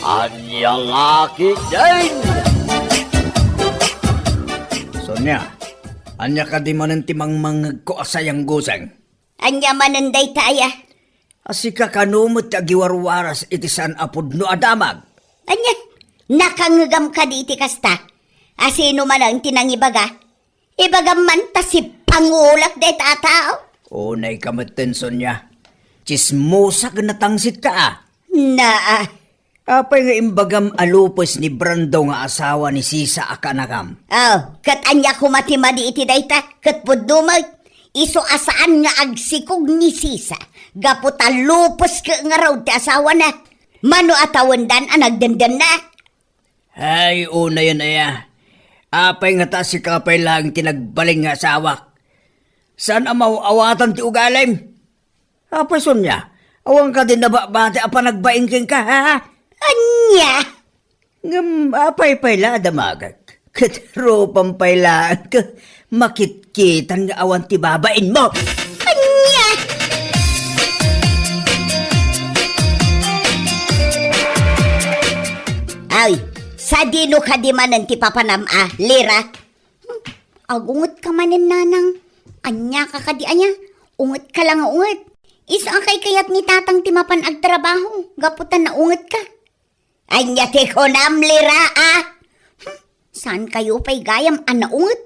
Ania La Ketdin! Sonia, ania kadi manen ti mangmangngegko a sayangguseng? Ania manen dayta aya? A sika kano met ti agiwarwaras iti saan a pudno a damag? Ania? Nakangngegam kadi iti kasta? A sino manen ti nangibaga? Ibagam man ta sipangulak dayta a tao. Unay ka metten, Sonia. Tsismosa ken natangsit ka, a. Naa. Apay nga imbagam a lupes ni Brando nga asawa ni Sisa a kanakam? Aw, ket ania koma ti madi iti dayta? Ket pudno met, isu a saan nga agsikog ni Sisa gapu ta lupes ket ngarud ti asawana. Mano a tawendan a nagdendenna? Ay, unayen aya. Apay ngata sika pay laeng ti nagbalin nga asawak? Saan a maaw-awatan ti ugalim? Apay Sonia, awan kadi nababati a panagbain kenka, ha? Ania? Ngem apay pay la a damagek? Ket rupam pay laeng ket makitkitan nga awan ti babainmo. Ania? Ay, sadino kadi manen ti papanam a, Lira? Hmm, agungetka manen, nanang. Ania ka kadi aya? Ungetka la nga unget. Isu a kaykayat ni tatang ti mapan agtrabaho, gapu ta naungetka. Ania ti kunam, Lira, a? Hmm, saan kayo pay gayam a naunget?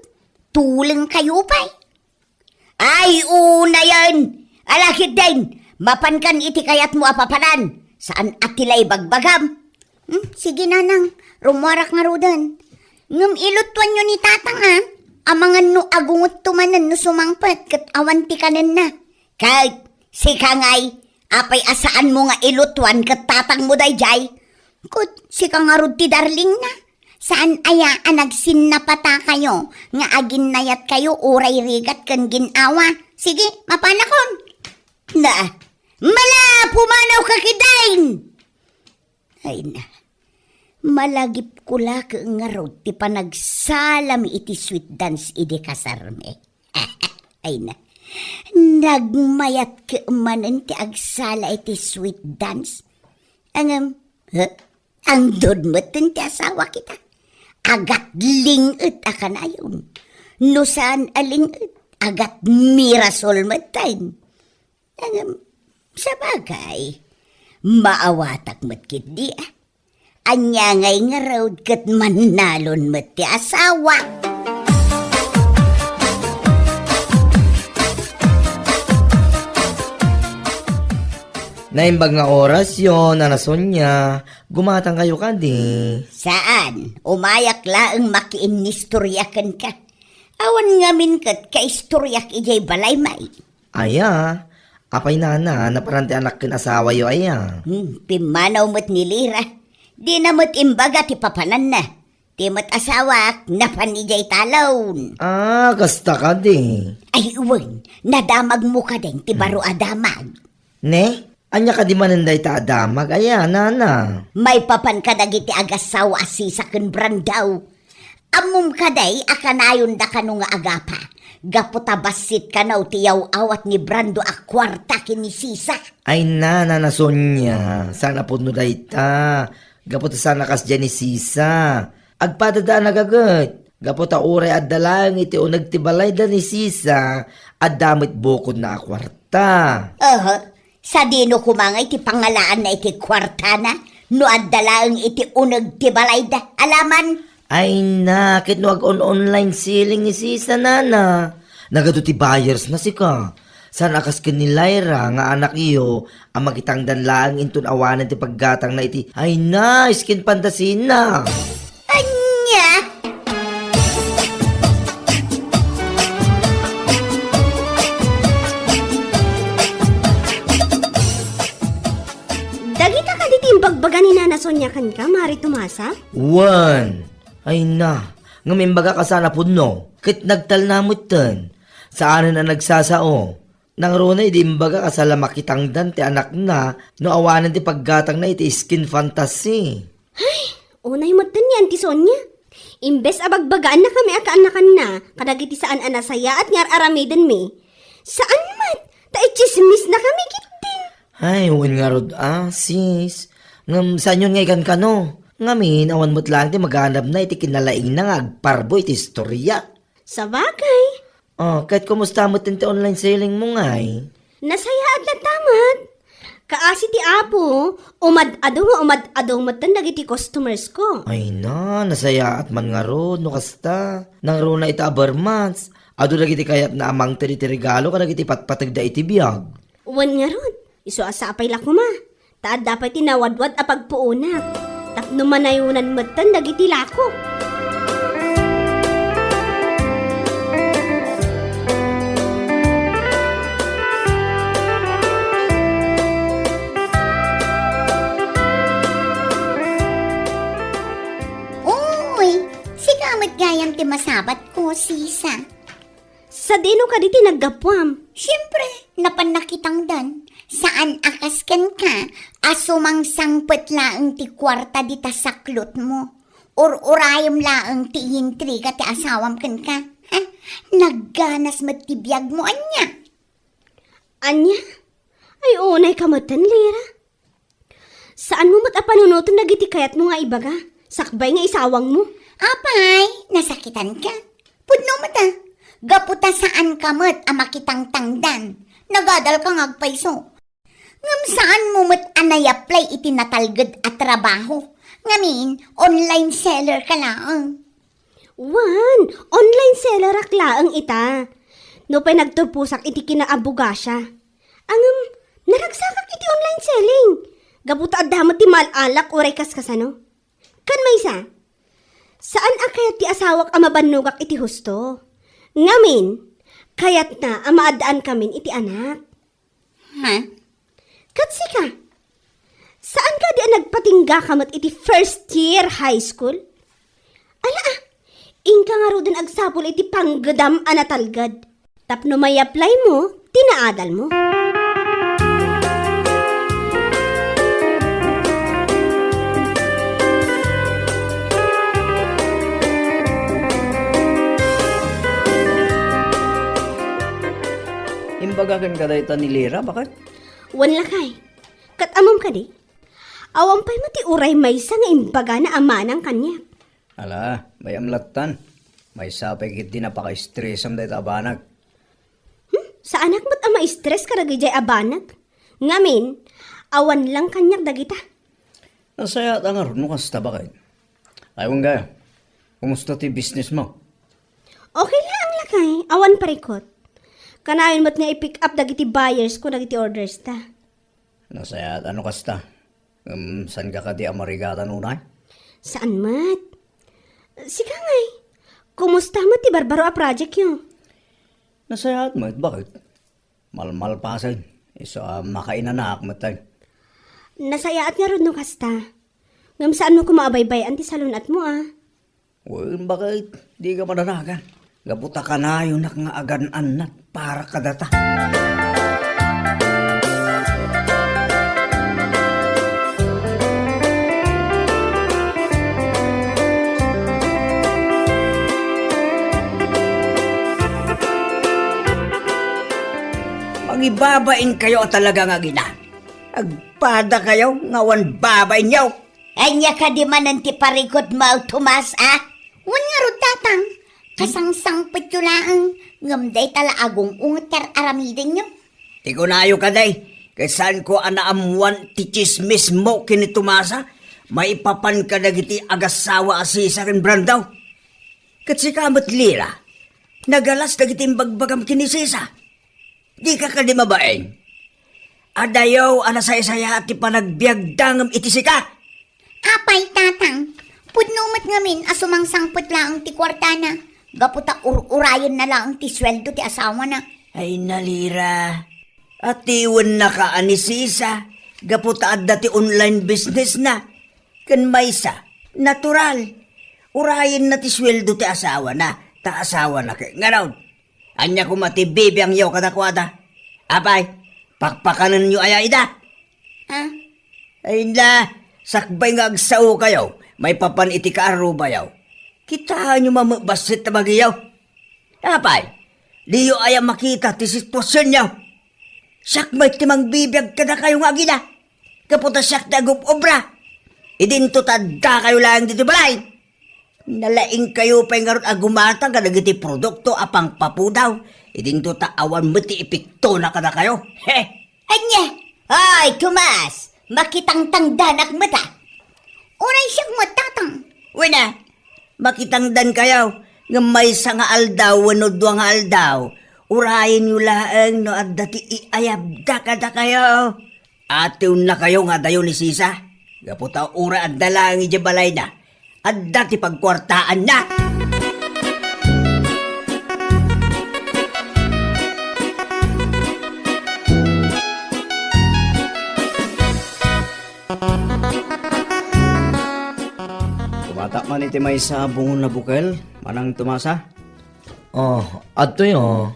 Tuleng kayo pay. Ay, unayen! Ala ketdin, mapankan iti kayatmo a papanan. Saan a ti la ibagbagam. Hmm, sige, nanang, rummuarak ngaruden. Ngem ilutuanyo ni tatang, a. Amangan no agungetto manen no sumangpet ket awan ti kanenna. Ket sika ngay, apay a saanmo nga ilutuan ket tatangmo daydiay? Ket sika ngarud ti darlingna. Saan aya a nagsinnapatakayo nga aginnayatkayo uray rigat ken gin-awa? Sige, mapanakon. Na, mala, pumanaw ka ketdin! Ay na, malagipko la ket ngarud ti panagsalami iti sweet dance idi kasarmi. Ay na, nagmayat ket manen ti agsala iti sweet dance. Ngem, ha? Andon metten ti asawak ita. Agatling-et a kanayon. No saan a ling-et, agatmirasol metten. Ngem, sabagay, maawatak met ketdi, a. Ania ngay ngarud ket mannalon met ti asawak. Naimbag nga orasyo, Nana Sonia, gumatangkayo kadi? Saan, umayak laeng makiinnistorya kenka. Awan ngamin ket kaistoriak idiay balaymi. Aya, apay nana, napanan ti anak ken asawayo aya? Hmm, pimmanaw met ni Lira. Dina met imbaga ti papananna. Ti met asawak, napan idiay talon. Ah, kasta kadi. Ay, wen, nadamagmo kadin ti baro a damag. Ne? Ania kadi manen dayta a damag aya, nana? Maipapan kadagiti agassawa a Sisa ken Brando. Ammom kadi a kanayonda kano nga agapa? Gapu ta bassit kano ti yaw-awat ni Brando a kuarta ken ni Sisa. Ay na, Nana Sonia, saan a pudno dayta. Gapu ta saan a kasdiay ni Sisa. Agpadada a nagaget. Gapu ta uray adda laeng iti uneg ti balayda ni Sisa, adda met bukodna a kuarta. Aha, sadino koma nga iti pangalaanna iti kuartana no adda laeng iti uneg ti balayda? Alaman. Ay na, ket no ag-on-online selling ni Sisa, nana. Nagadu ti buyers na sika. Saan a kas ken ni Lyra nga anakyo a makitangdan laeng inton awanen ti paggatangna iti, ay na, skin fantasy na. Ania? Dagita kadi ti imbagbaga ni Nana Sonia kenka, Mari Tomasa? Wen. Ay na, ngem imbagak a saan a pudno, ket nagtalna metten. Saanen a nagsasao. Nangruna idi imbagak a saan la makitangdan ti anakna no awanen ti paggatangna iti skin fantasy. Ay, unay metten ni Auntie Sonia. Imbes a bagbagaannakami a kaannakanna kadagiti saan a nasayaat nga ar-aramidenmi, saan met, ta itsismisnakami ketdi. Ay, wen ngarud a, sis. Ngem saanyon nga ikan kano? Ngamin, awan met laeng ti maganabna iti kinalaingna nga agparbo iti istoria. Sabagay. Oh, ket kumusta met ti online selling mo ngay? Nasayaat latta met. Kaasi ti Apo, umad-adu nga umad-adu metten dagiti customers ko. Ay na, nasayaat man ngarud no kasta. Nangruna ita a bar months, adu dagiti kayatna a mangted iti regalo kadagiti patpategda iti biag. Wen ngarud, isu a sapay la koma, ta adda pay ti nawadwad a pagpuonak, tapno manayonan metten dagiti lako. Uy, sika met gayam ti masabatko, Sisa. Sadino kadi ti naggapuam? Siempre, napan nakitangdan. Saan a kas kenka a sumangsangpet laeng ti kuarta dita saklotmo. Ur-urayem laeng ti iintriga ti asawam kenka. Ha? Nagganas met ti biagmo, ania? Ania? Ay, unay ka metten, Lira. Saanmo met a panunoten dagiti kayatmo nga ibaga, sakbay nga isawangmo. Apay, nasakitanka. Pudno met a, gapu ta saanka met a makitangtangdan. Nagadalka nga agpayso. Ngem saanmo met a nayaply iti natalged a trabaho. Ngamin, online seller ka laeng. Wen, online sellerak laeng ita. Nupay nagturposak iti kinaabogasia. Ngem, naragsakak iti online selling. Gapu ta adda met ti maal-alak uray kaskasano. Ken maysa, saan a kayat ti asawak a mabannogak iti husto. Ngamin, kayatna a maaddaankamin iti anak. Ha? Ket sika, saan kadi a nagpatinggaka met iti first year high school? Ala, ah, inka ngaruden agsapul iti panggedam a natalged. Tapno may-apply mo ti naadal mo. Imbaga kenka dayta ni Lira, baket? Wen lakay. Ket ammom kadi? Awan pay met ti uray maysa nga imbagana a manang kaniak. Ala, bay-am lattan. Maysa pay ketdi napaka-estresam dayta a banag. Hmm? Saanak met a ma-stress kadagijay a banag. Ngamin, awan lang kaniak dagita. Nasayaat a ngarud no kasta, baket. Ay, wen gayam. Kumusta ti business mo? Okay laeng, lakay. Awan parikut. Kanayon met nga i-pick up dagiti buyers ko dagiti orders ta. Nasayaat a no kasta. Ngem, saanka kadi a marigatan unay? Saan met. Sika ngay, kumusta met ti barbaro a project yo? Nasayaat met, baket? Malmalpasen. Isu a makainanaak met ay. Nasayaat ngarud no kasta. Ngem saanmo koma a baybay-an ti salun-atmo a. Wen, baket, dika madanagan. Gapu ta kanayonak nga agan-annad para kadata. Babainkayo a talaga nga agina. Agpadakayo nga awan babainyo. Ania kadi manen ti parikutmo, Tomas, a? Wen ngarud, Tatang, kasangsangpetyo laeng, ngem dayta la agung-unget ti ar-aramidenyo. Ti kunayo kadi, ket saanko a naammoan ti tsismismo ken ni Tomasa maipapan kadagiti agassawa a Sisa ken Brando. Ket sika met, Lira, nagalas dagiti imbagbagam ken ni Sisa. Dika kadi mabain? Adayo a nasaysayaat ti panagbiagda ngem iti sika. Apay, Tatang, pudno met ngamin a sumangsangpet laeng ti kuartana gapu ta ur-urayenna laeng ti sueldo ti asawana. Ay, Lira, atiwennaka a ni Sisa gapu ta adda ti online businessna. Ken maysa, natural, urayenna ti sueldo ti asawana, ta asawana ket ngarud. Ania koma ti bibiangyo kadakuada? Apay, pakpakanenyo aya ida? Ha? Ay na, sakbay nga agsaokayo maipapan iti kaarrubayo. Kitaenyo man met bassit ta bagiyo. Apay, diyo aya makita ti situasionyo? Siak met ti mangbibiag kadakayo nga agina. Gapu ta siak ti agub-obra. Idinto ta addakayo laeng ditoy balay. Nalaingkayo pay ngarud a gumatang kadagiti produkto a pangpapudaw. Idinto ta awan met ti epektona kadakayo. He! Ania? Ay, Tomas, makitangtangdanak met a. Uray siak met, Tatang. Wen a, makitangdankayo, ngem maysa nga aldaw wenno dua nga aldaw, urayenyo laeng no adda ti iayabda kadakayo. Atiwennakayo nga adayo ni Sisa, gapu ta uray adda laeng idiay balayna, adda ti pagkuartaanna. Kumatak man iti maysa a bungon a bukel, Manang Tomasa. Oh, adtoy, oh.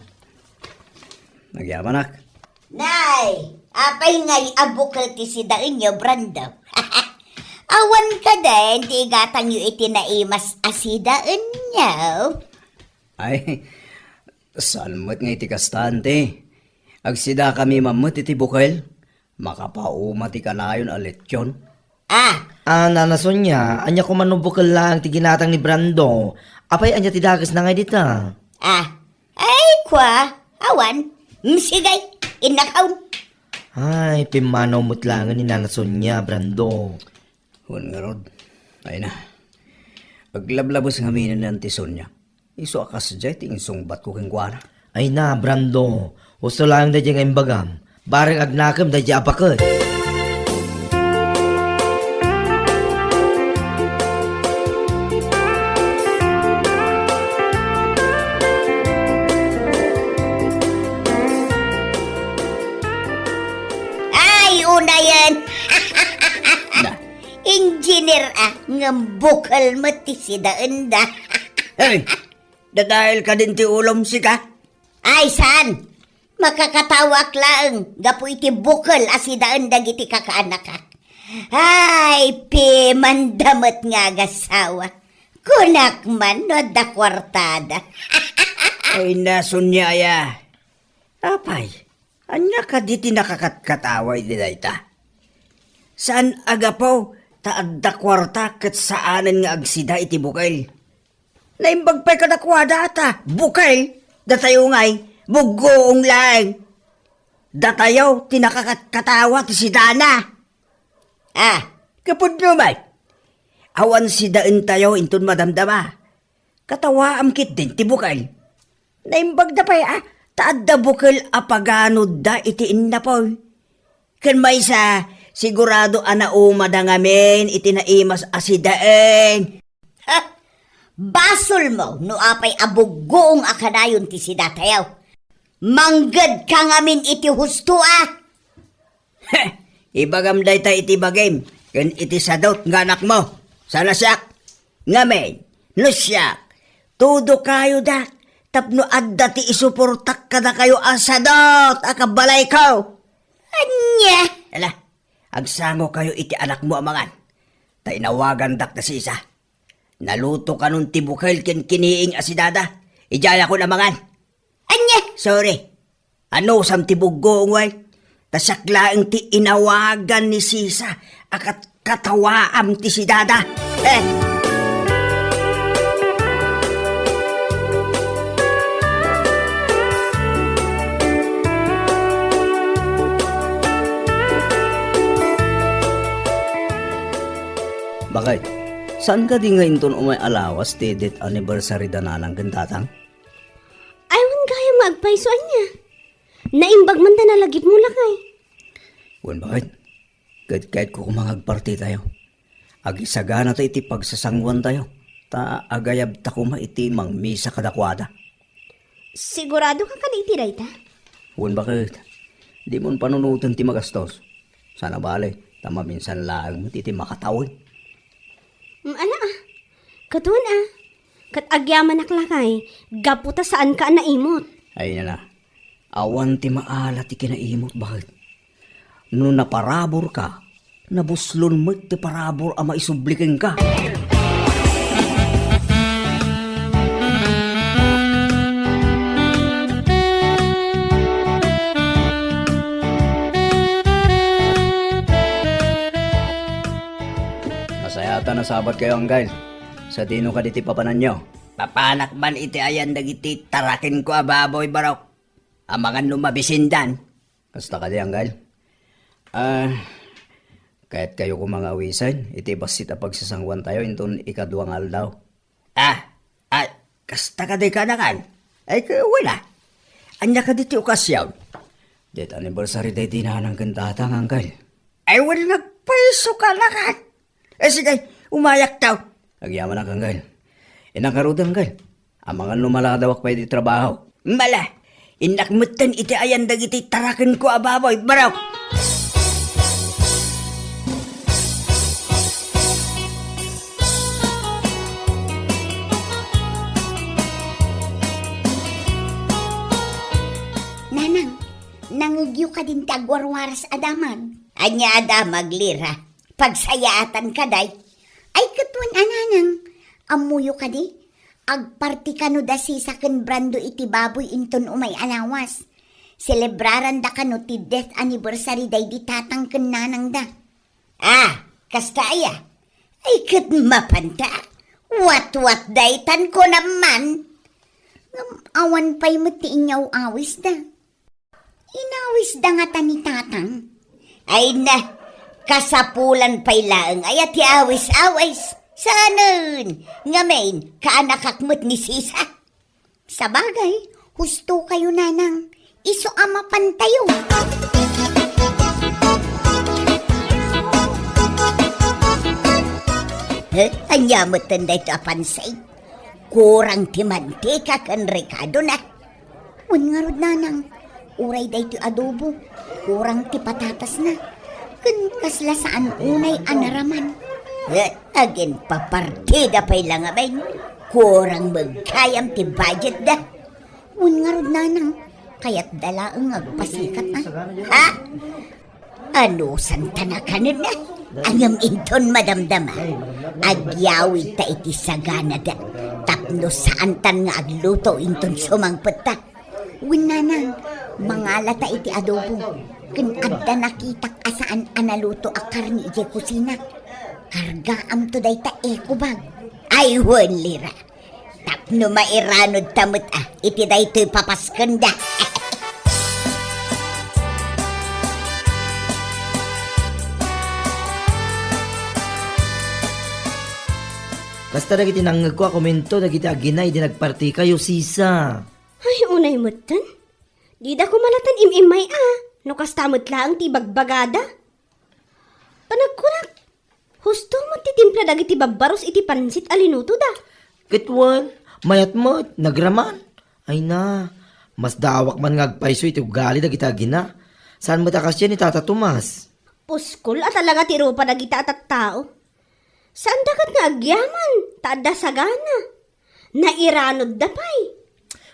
Nagyamanak. Nay, apay ngay a bukel ti sidaenyo, Brando? Awan kadi ti igatangyo iti naimas a sidaenyo? Ay, saan met nga iti kasta, anti. Agsidakami man met iti bukel. Makapauma ti kanayon a lechion. Ah! Ah, Nana Sonia, ania koma no bukel laeng ti ginatang ni Brando? Apay, ania ti dakesna ngay dita? Ah, ay, kua, awan. Mm, sige, innakaon. Ay, pimmanaw met laengen ni Nana Sonia, Brando. Wen ngarud, ay na. Aglablabes ngamin ni Auntie Sonia. Isu a kasdiay ti insungbatko kenkuana. Ay na, Brando, husto laeng daydiay nga imbagam. Bareng agnakem daydiay a baket. Ay, unayen! Na. Engineer a, ngem bukel met ti sidaenda. Hey! Dadael kadin ti ulom, sika? Ay, saan? Makakatawaak laeng gapu iti bukel a sidaen dagiti kakaanakak. Ay, pimanda met nga agasawa. Kunak man no adda kuartada. Ay, Nana Sonia aya. Apay, ania kadi ti nakakatkatawa iti dayta? Saan a gapu ta adda kuarta ket saanen nga agsida iti bukel. Naimbag pay kadakuada ta bukel, datayo ngay, buggoong laeng. Datayo ti nakakatkatawa ti sidana. Ah, kapudno met. Awan sidaentayo inton madamdama. Katawaam ketdin ti bukel. Naimbagda pay a, ta adda bukel a paganodda iti innapoy. Ken maysa, sigurado a naumada ngamin iti naimas a sidaen. Ha! Basolmo no apay a buggoong a kanayon ti sidatayo. Manggedka ngamin iti husto a. Heh! Ibagam dayta iti bagim ken iti sadot nga anakmo. Saan a siak. Ngamin, no siak, tudokayodak tapno adda ti isuportak kadakayo a sadot a kabalayko. Ania? Ala, agsangokayo iti anakmo a mangan. Ta inawagandak da sisa. Naluto kanon ti bukel ken kiniing a sidada. Idiayakon a mangan. Ania? Sorry. Anusam ti buggoem, way? Ta siak laeng ti inawagan ni Sisa a kat-, katawaam ti sidada. Eh! Bakit? Saan kadi nga inton umay a lawas ti death anniversary da nanang ken tatang? Ay, wen gayam nga agpayso, ania? Naimbag man ta nalagipmo, lakay. Wen, bakit? Ket kayatko koma nga agpartitayo. Agisaganatayo iti pagsasanguantayo, ta agayabta koma iti mangmisa kadakuada. Siguradoka kadi iti dayta? Wen, bakit? Dimon panunoten ti magastos. Saan a bale, ta maminsan laeng met iti makatawen. Mm, ala, ah. Ket wen, ah. Ket agyamanak, lakay, gapu ta saanka a naimot. Ay, nana. Awan ti maala ti kinaimot, bakit? No naparaburka, nabuslon met ti parabur a maisubli kenka. Nasayaat a nasabatkayo, Anggal. Sadino kadi ti papananyo? Papanak man iti ayan dagiti tarakenko a baboy, barok. Amangan no mabisindan. Kasta kadi, Anggal? Ah, kayatkayo koma nga awisen iti bassit a pagsasanguantayo inton ikadua nga aldaw? Ah, ah, kasta kadi, kanakan? Ay, ka-, wala. Ania kadi ti okasion? Death anniversary daydi nanang ken tatang, Anggal. Ay, wala, nagpayso, kanakan. Eh, sige, umayak taw. Agyamanak, Anggal. Innak ngarud, Anggal. Amangan no maladawak pay iti trabaho. Mala, innak metten iti ayan dagiti tarakenko a baboy, barok! Nanang, nangegyo kadin ti agwarwaras a damag? Ania a damag, Lira? Pagsayaatan ka, day. Ay, ket wen a, nanang, ammoyo kadi? Agparti kano da Sisa ken Brando iti baboy inton umay a lawas. Selebraranda kano ti death anniversary daydi tatang ken nanangda. Ah, kasta aya? Ay, ket mapanta. Watwat daytan ko naman. Ngem awan pay met ti inyaw-awisda. Inawisda ngata ni tatang? Ay na, kasapulan pay laeng aya ti awis-awis. Saanen, ngamin, kaanakak met ni Sisa. Sabagay, husto kayo, nanang. Isu a mapantayo. Eh, ania metten dayto a pansit? Kurang ti mantika ken rekado na. Wen ngarud, nanang, uray daytoy adobo, kurang ti patatasna, ken kasla saan unay a naraman. Eh, aginpapartida pay la ngamin, kurang met gayam ti budgetda. Wen ngarud, nanang, kayatda laeng nga agpasikat, a? Ha? Anusantan a kanenna? Ngem inton madamdama, agyawidta iti saganada tapno saantan nga agluto inton sumangpetta. Wen, nanang, mangalata iti adobo, ken adda nakitak a saan a naluto a karne idiay kusina. Kargaamto dayta eco bag. Ay, wen, Lira. Tapno mairanodta met, a, iti daytoy papaskenda. Kasta dagiti nangngegko a komento dagiti agina idi nagpartikayo, Sisa. Ay, unay metten. Dida koma latta im-immay a, no kasta met laeng ti ibagbagada. Panagkunak, husto met ti timpla dagiti babbaros iti pansit a linutoda. Ket wen, mayat met, nagraman. Ay na, masdaawak man nga agpayso iti ugali dagiti agina. Saan met a kasdiay ni Tata Tomas? Puskol a talaga ti rupa dagita a tattao. Saanda ket nga agyaman, ta adda sagana. Nairanodda pay.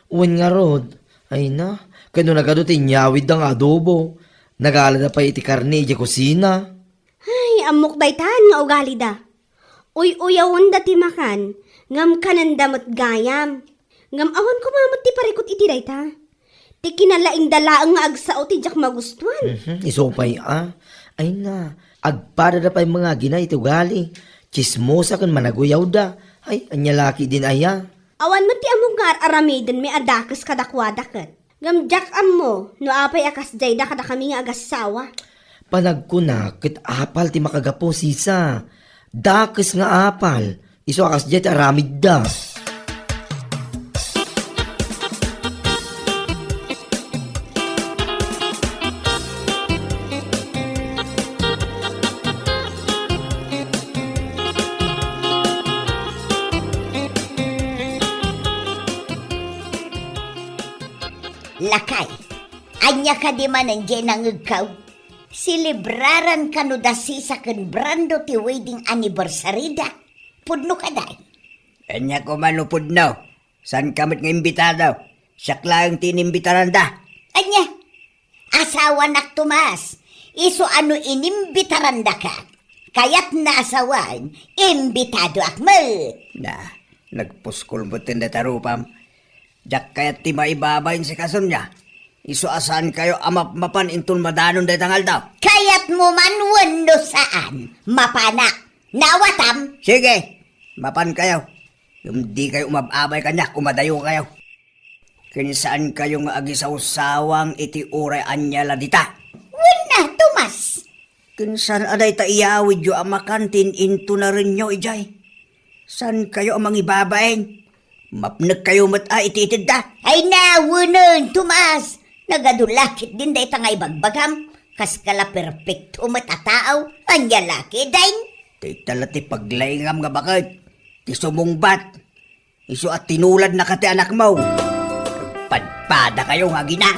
Wen ngarud, ay na, ket no nagadu ti inyawidda nga adobo, nagalada pay iti karne idiay kusina. Ay, ammok daytan nga ugalida. Uy-uyawenda ti makan, ngem kanenda met gayam. Ngem awan koma met ti parikut iti dayta. Ti kinalaingda laeng nga agsao ti diak magustuan. Mhm, isu pay a. Ay na, agpadada pay mangagina iti ugali. Tsismosa ken managuyawda. Ay, ania la ketdin aya? Awan met ti ammok nga ar-aramidenmi a dakes kadakuada ket. Ngem diak ammo no apay a kasdiayda kadakami nga agassawa. Panagkuna ket apal ti makagapu, sisa. Dakes nga apal. Isu a kasdiay ti aramidda. Lakay, ania kadi manen diay nangegko? Selebraran kano da Sisa ken Brando ti wedding anniversary-da? Pudno kadi? Ania koma no pudno? Saanka met nga imbitado? Siak laeng ti inimbitaranda. Ania? Asawanak, Tomas. Isu a no inimbitarandaka, kayatna a sawen, imbitadoak met. Na, nagpuskol met ti rupam. Diak kayat ti maibabain sika, Sonia. Isu a saankayo a mapmapan inton madanon dayta nga aldaw. Kayatmo man wenno saan, mapanak. Naawatam? Sige, mapankayo. Ngem dikayo umab-abay kaniak, umadayokayo. Ken saankayo nga agisawsawang iti uray ania la dita. Wenna, Tomas. Ken saan a dayta iyawidyo a makan ti in-intunarenyo idiay? Saankayo a mangibabain? Mapnekkayo met a iti itedda. Ay na, wenen, Tomas. Nagadu la ketdin dayta nga ibagbagam. Kaska la perpekto met a tao. Ania la ketdin? Dayta la ti paglaingam nga baket. Ti sumungbat. Isu a tinuladnaka ti anakmo. Padpadakayo nga agina.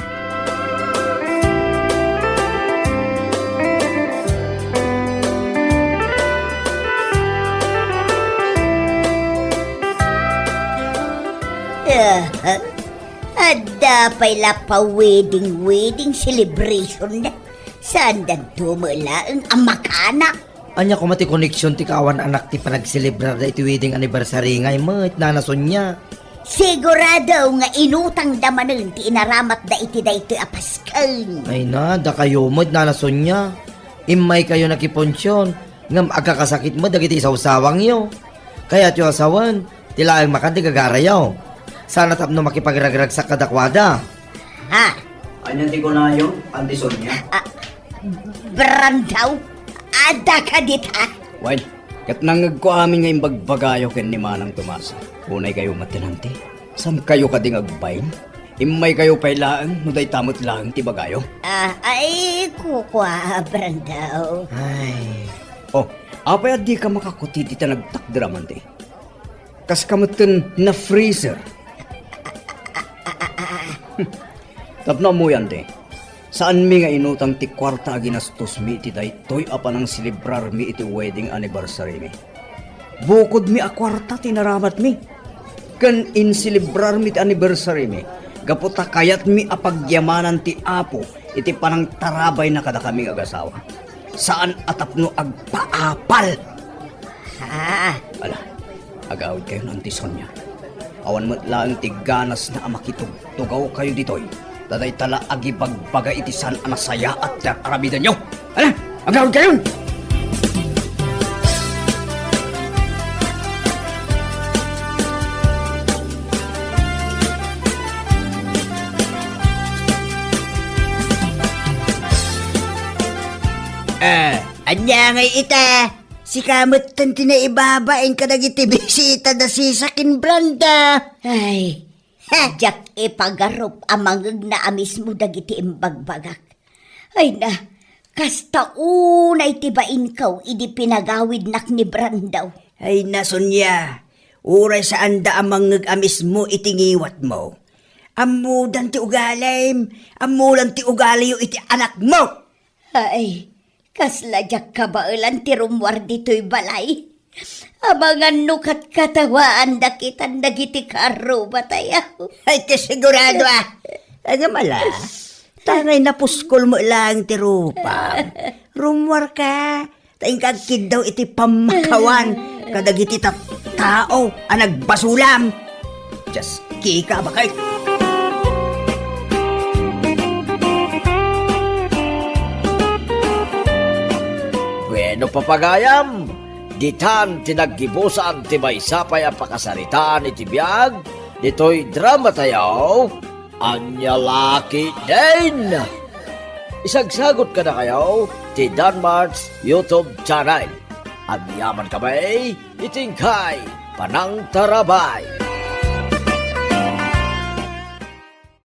Ah, adda pay la pa-wedding-wedding celebration-da. Saandanto met laeng a makana? Ania koma ti koneksion ti kaawan anak ti panagselebrarda iti wedding anniversary ngay met, Nana Sonia? Sigurado nga inutangda manen ti inaramatda iti daytoy a Pasken. Ay na, dakayo met, Nana Sonia. Immaykayo nakiponsion, ngem agkakasakit met dagiti isawsawangyo. Kayatyo a sawen, ti laeng makan ti gagarayo. Sana tapno makipagragragsak kadakuada. Ha? Ania ti kunayo, Auntie Sonia? Ah, Brando, adda ka dita? Wen, ket nangngegko amin nga imbagbagayo ken ni Manang Tomasa. Unaykayo met ti nangti. Saankayo kadi nga agbain? Immaykayo pay laeng no dayta met laeng ti ibagayo. Ah, ay, kukua, Brando. Ay. Oh, apay a dika makakuti dita nagtakder a mangti? Kaska metten na-freezer. Tapno ammoyo, Auntie, saanmi nga inutang ti kuarta a ginastosmi iti daytoy a panangselebrarmi iti wedding anniversary-mi. Bukodmi a kuarta ti naramatmi. Ken inselebrarmi ti anniversary-mi gapu ta kayatmi a pagyamanan ti Apo iti panangtarabayna kadakami nga agasawa. Saan a tapno agpaapal. Ah. Ala, agawidkayon, Auntie Sonia. Awan met laeng ti ganasna a makitugtugawkayo ditoy. Ta dayta la agibagbaga iti saan a nasayaat ti ar-aramidenyo. Ala, agawidkayon! Eh, ania ngay ita? Sika metten ti naibabain kadagiti bisita da Sisa ken Brando. Ay, ha, diak ipagarup a mangngegna a mismo dagiti imbagbagak. Ay na, kasta unay ti bainko idi pinagawidnak ni Brando. Ay na, Sonia, uray saanda a mangngeg a mismo iti ngiwatmo. Ammodan ti ugalim, ammodan ti ugaliyo iti anakmo. Ay, kasla diak kabaelan ti rummuar ditoy balay. Amangan no katkatawaanda kitan dagiti karrubatayo. Ay, ti sigurado, ah. Agam ala. Tangay napuskol mo lang ti rupa. Rummuarka. Ta inka agkiddaw iti pammakawan kadagiti tattao a nagbasolam. Just kika, bakit? Pagayam, ditan ti naggibusan ti maysa pay a pakasaritaan iti biag ditoy drama tayo, Ania La Ketdin. Isagsagot kadakayo ti Danmart's YouTube channel. Agyaman kami iti inkay panangtarabay.